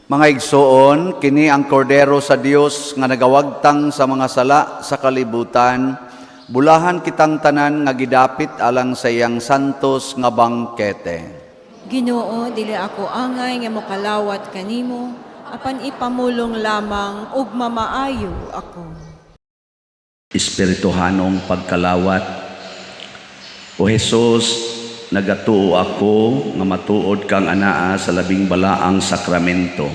Speaker 2: Mga igsoon, kini ang kordero sa Dios nga nagawagtang sa mga sala sa kalibutan. Bulahan kitang tanan nga gidapit alang sa iyang santos nga bangkete.
Speaker 1: Ginoo, dili ako angay nga mokalawat kanimo, apan ipamulong lamang ug mamaayo ako.
Speaker 2: Espirituhanong pagkalawat. O Jesus, nagatuo ako nga matuod kang anaa sa labing balaang sakramento.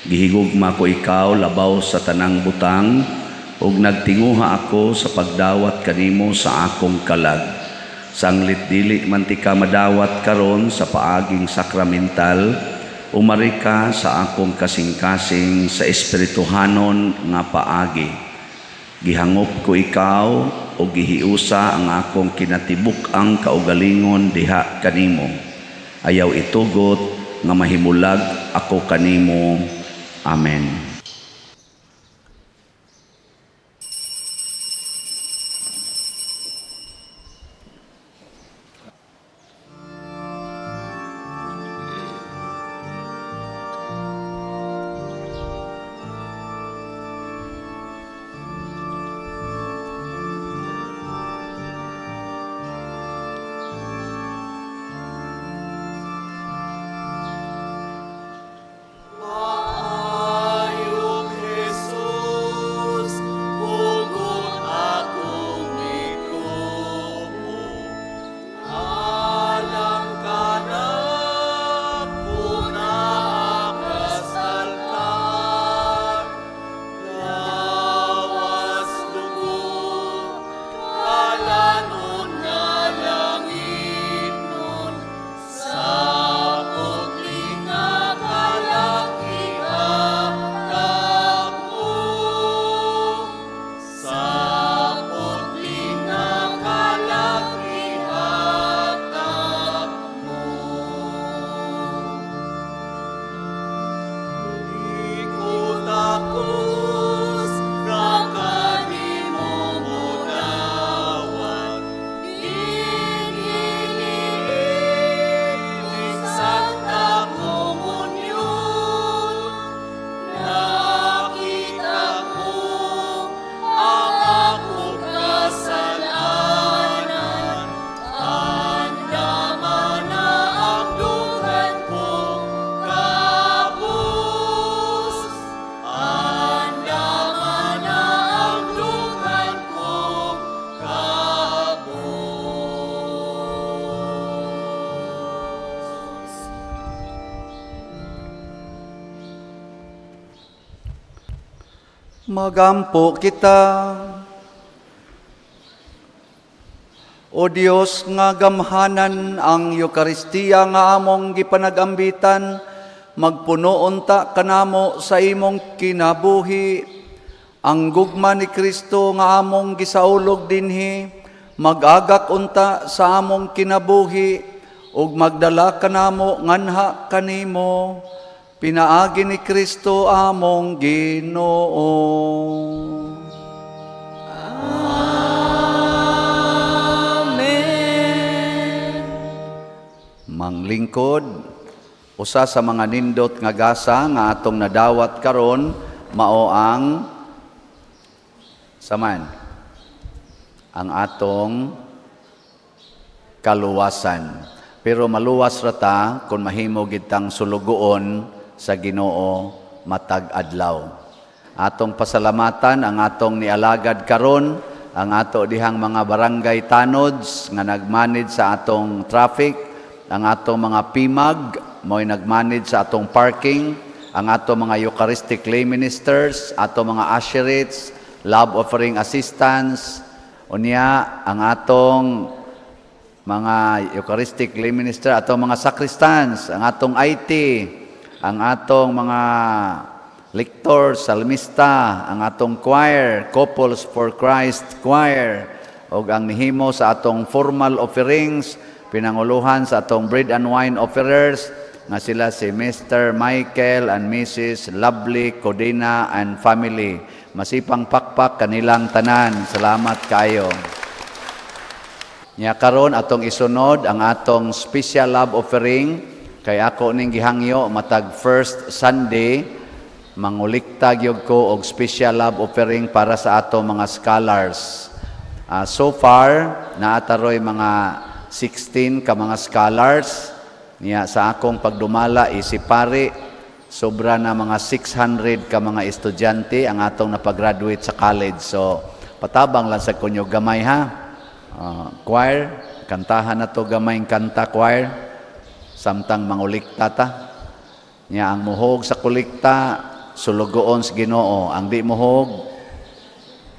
Speaker 2: Gihigugma ko ikaw labaw sa tanang butang ug nagtinguha ako sa pagdawat kanimo sa akong kalag. Sanglit dili man tika madawat karon sa paaging sakramental, umari ka sa akong kasing-kasing sa espirituhanon nga paagi. Gihangop ko ikaw o gihiusa ang akong kinatibuk-ang kaugalingon diha kanimo. Ayaw itugot nga mahimulag ako kanimo. Amen.
Speaker 5: Maayo.
Speaker 6: Magampo kita. O Dios nga gamhanan, ang Eukaristiya nga among gipanagambitan, magpuno unta kanamo sa imong kinabuhi. Ang gugma ni Kristo nga among gisaulog dinhi, mag-agak unta sa among kinabuhi ug magdala kanamo nganha kanimo, pinaagi ni Kristo among Ginoo.
Speaker 1: Amen.
Speaker 2: Manglingkod, usa sa mga nindot nga gasa nga atong nadawat karon mao ang saman ang atong kaluwasan. Pero maluwas ra ta kung mahimo gid tang sulugoon sa Ginoo matag adlaw. Atong pasalamatan ang atong nialagad karon, ang ato dihang mga barangay tanods nga nagmanage sa atong traffic, ang atong mga PIMAG mo'y nagmanage sa atong parking, ang atong mga Eucharistic lay ministers, atong mga usherates, love offering assistants, unya ang atong mga Eucharistic lay minister, atong mga sacristans, ang atong IT, ang atong mga lector, salmista, ang atong choir, Couples for Christ Choir, ug ang nihimo sa atong formal offerings, pinanguluhan sa atong bread and wine offerers, nga sila si Mr. Michael and Mrs. Lovely Codina and family. Masipang pakpak kanilang tanan. Salamat kayo. Nya karon atong isunod ang atong special love offering, kay ako ning gihangyo matag first Sunday mangulikta gyud ko og special love offering para sa ato mga scholars. So far naataroy mga 16 ka mga scholars. Niya sa akong pagdumala isip pari, sobra na mga 600 ka mga estudyante ang atong napagraduate sa college. So patabang lang sa kunyo gamay ha. Choir, kantahan na to gamay kanta, choir, samtang mangulikta ta. Nya ang muhog sa kulikta, sulugoon sa Ginoo. Ang di muhog,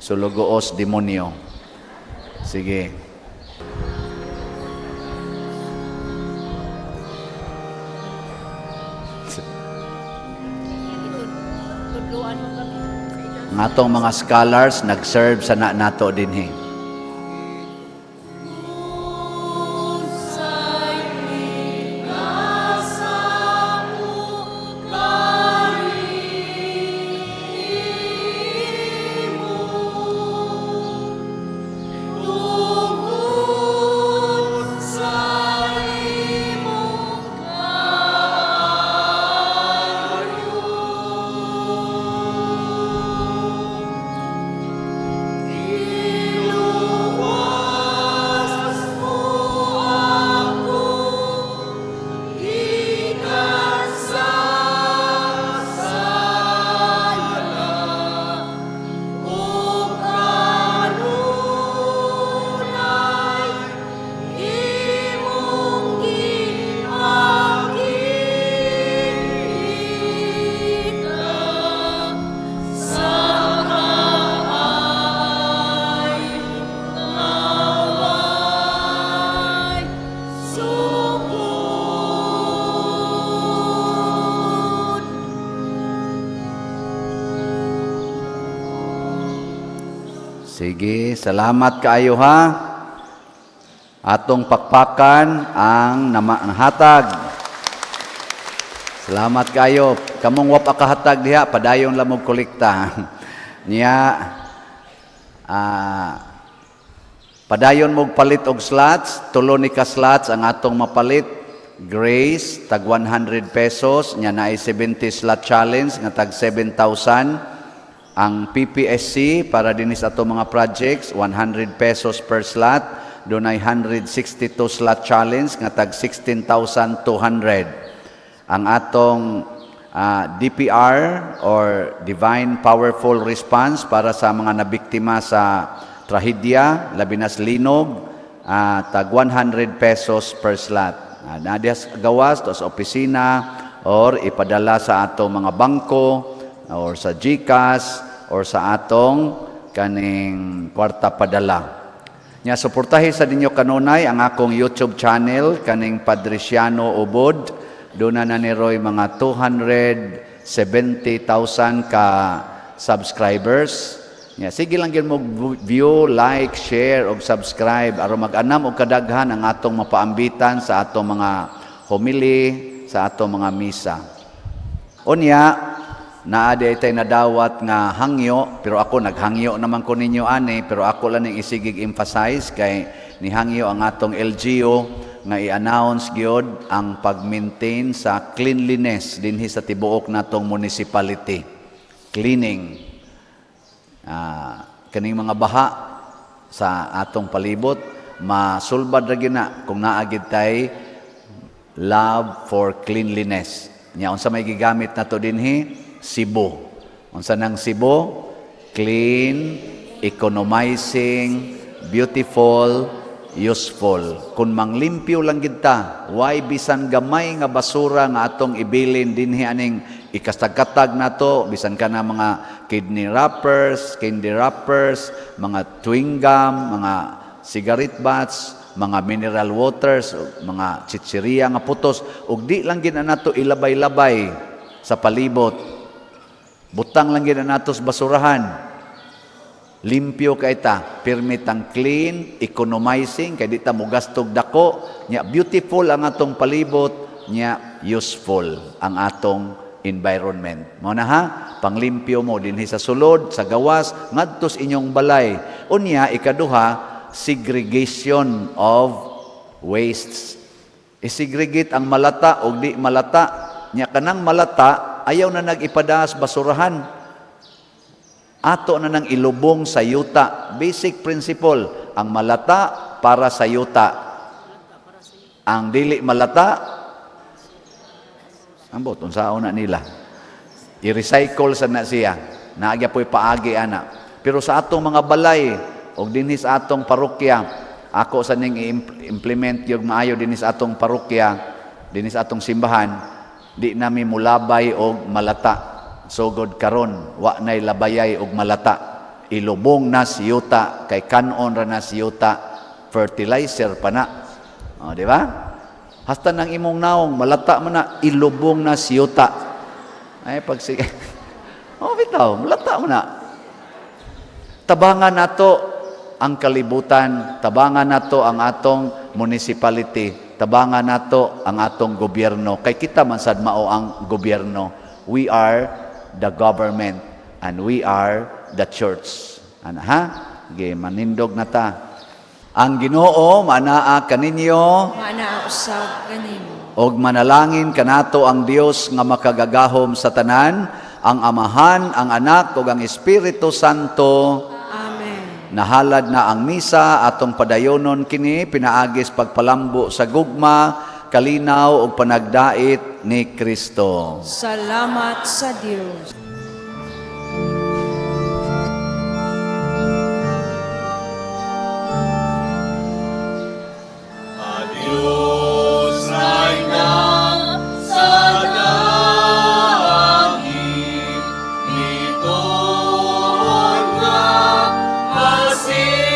Speaker 2: sulugoos demonyo. Sige. Ang atong mga scholars nag-serve sa na nato dinhi. Sige, salamat kaayo ha. Atong pakpakan ang hatag. Salamat kayo. Kamong wa pa kahatag diha, padayon lang og kolekta. Niya padayon mog palit og slots, tulo ni ka slots ang atong mapalit. Grace tag 100 pesos, nya naay 70 slot challenge nga tag 7,000. Ang PPSC para dinis ato mga projects, 100 pesos per slot. Dunay 162 slot challenge nga tag 16,200. Ang atong DPR or Divine Powerful Response para sa mga nabiktima sa trahedya, labi na sa linog, tag 100 pesos per slot. Naa diha sa gawas to sa opisina or ipadala sa ato mga bangko or sa GCash or sa atong kaning kwarta padala. Nya, suportahi sa ninyo kanunay ang akong YouTube channel, kaning Padriciano Ubod. Doon na ni Roy mga 270,000 ka subscribers. Nya, sige lang gyud mo view, like, share ug subscribe aron mag-anam og kadaghan ang atong mapaambitan sa atong mga homily, sa atong mga misa. Unya, naa di tay nadawat nga hangyo, pero ako naghangyo naman ko ninyo ani, pero ako lang ning isigig emphasize kay nihangyo ang atong LGU nga i-announce gyud ang pag-maintain sa cleanliness dinhi sa tibuok natong municipality. Cleaning. Kaning mga baha sa atong palibot, masulbad ra gyud na kung naa gid tay love for cleanliness. Nya, unsa may gigamit nato dinhi? Cebu. Unsa nang Cebu? Clean, economizing, beautiful, useful. Kung manglimpyo lang gid ta, why bisan gamay nga basura nga atong ibilin dinhi aning ikastagkatag nato, bisan kana mga kidney wrappers, candy wrappers, mga chewing gum, mga cigarette butts, mga mineral waters, mga chichirya nga putos, ug di lang gid na nato ilabay-labay sa palibot. Butang lang gid na nato sa basurahan. Limpyo kay ta, pirmi tang clean, economizing, kay di ta mogastog dako, nya beautiful ang atong palibot, nya useful ang atong environment. Mao na ha, panglimpyo mo dinhi sa sulod, sa gawas, ngadto sa inyong balay. Unya, ikaduha, segregation of wastes. I-segregate ang malata og di malata. Nya kanang malata, ayaw na nag-ipadas basurahan. Ato na nang ilubong sa yuta. Basic principle, ang malata para sa yuta. Ang dili malata, ambot, unsaon na nila. I-recycle sa na siya. Naagya po'y paagi ana. Pero sa atong mga balay, og dinhi sa atong parokya, ako sa ning i-implement yung maayo dinhi sa atong parokya, dinhi sa atong simbahan, di nami mulabay og malata. Sugod karon, wa nay labayay og malata. Ilubong na si yuta, kay kanon ra na si yuta, fertilizer pa na. O, di ba? Hasta nang imong naong, malata man na, ilubong na si yuta. Ay, pag sige. Oh, bitaw, malata man na. Tabangan nato ang kalibutan, tabangan nato ang atong municipality, tabangan nato ang atong gobyerno. Kay kita man sad mao ang gobyerno. We are the government and we are the church. Ana ha? Ge manindog na ta. Ang Ginoo manaa kaninyo.
Speaker 1: Maanaa usab kanimo.
Speaker 2: Og manalangin kanato ang Dios nga makagagahom sa tanan, ang Amahan, ang Anak ug ang Espiritu Santo.
Speaker 1: Amen.
Speaker 2: Nahalad na ang misa, atong padayonon kini pinaagis pagpalambo sa gugma, kalinaw ug panagdait ni Kristo.
Speaker 1: Salamat sa Dios.
Speaker 7: Diyos ay sa langit, mituon nga masinop.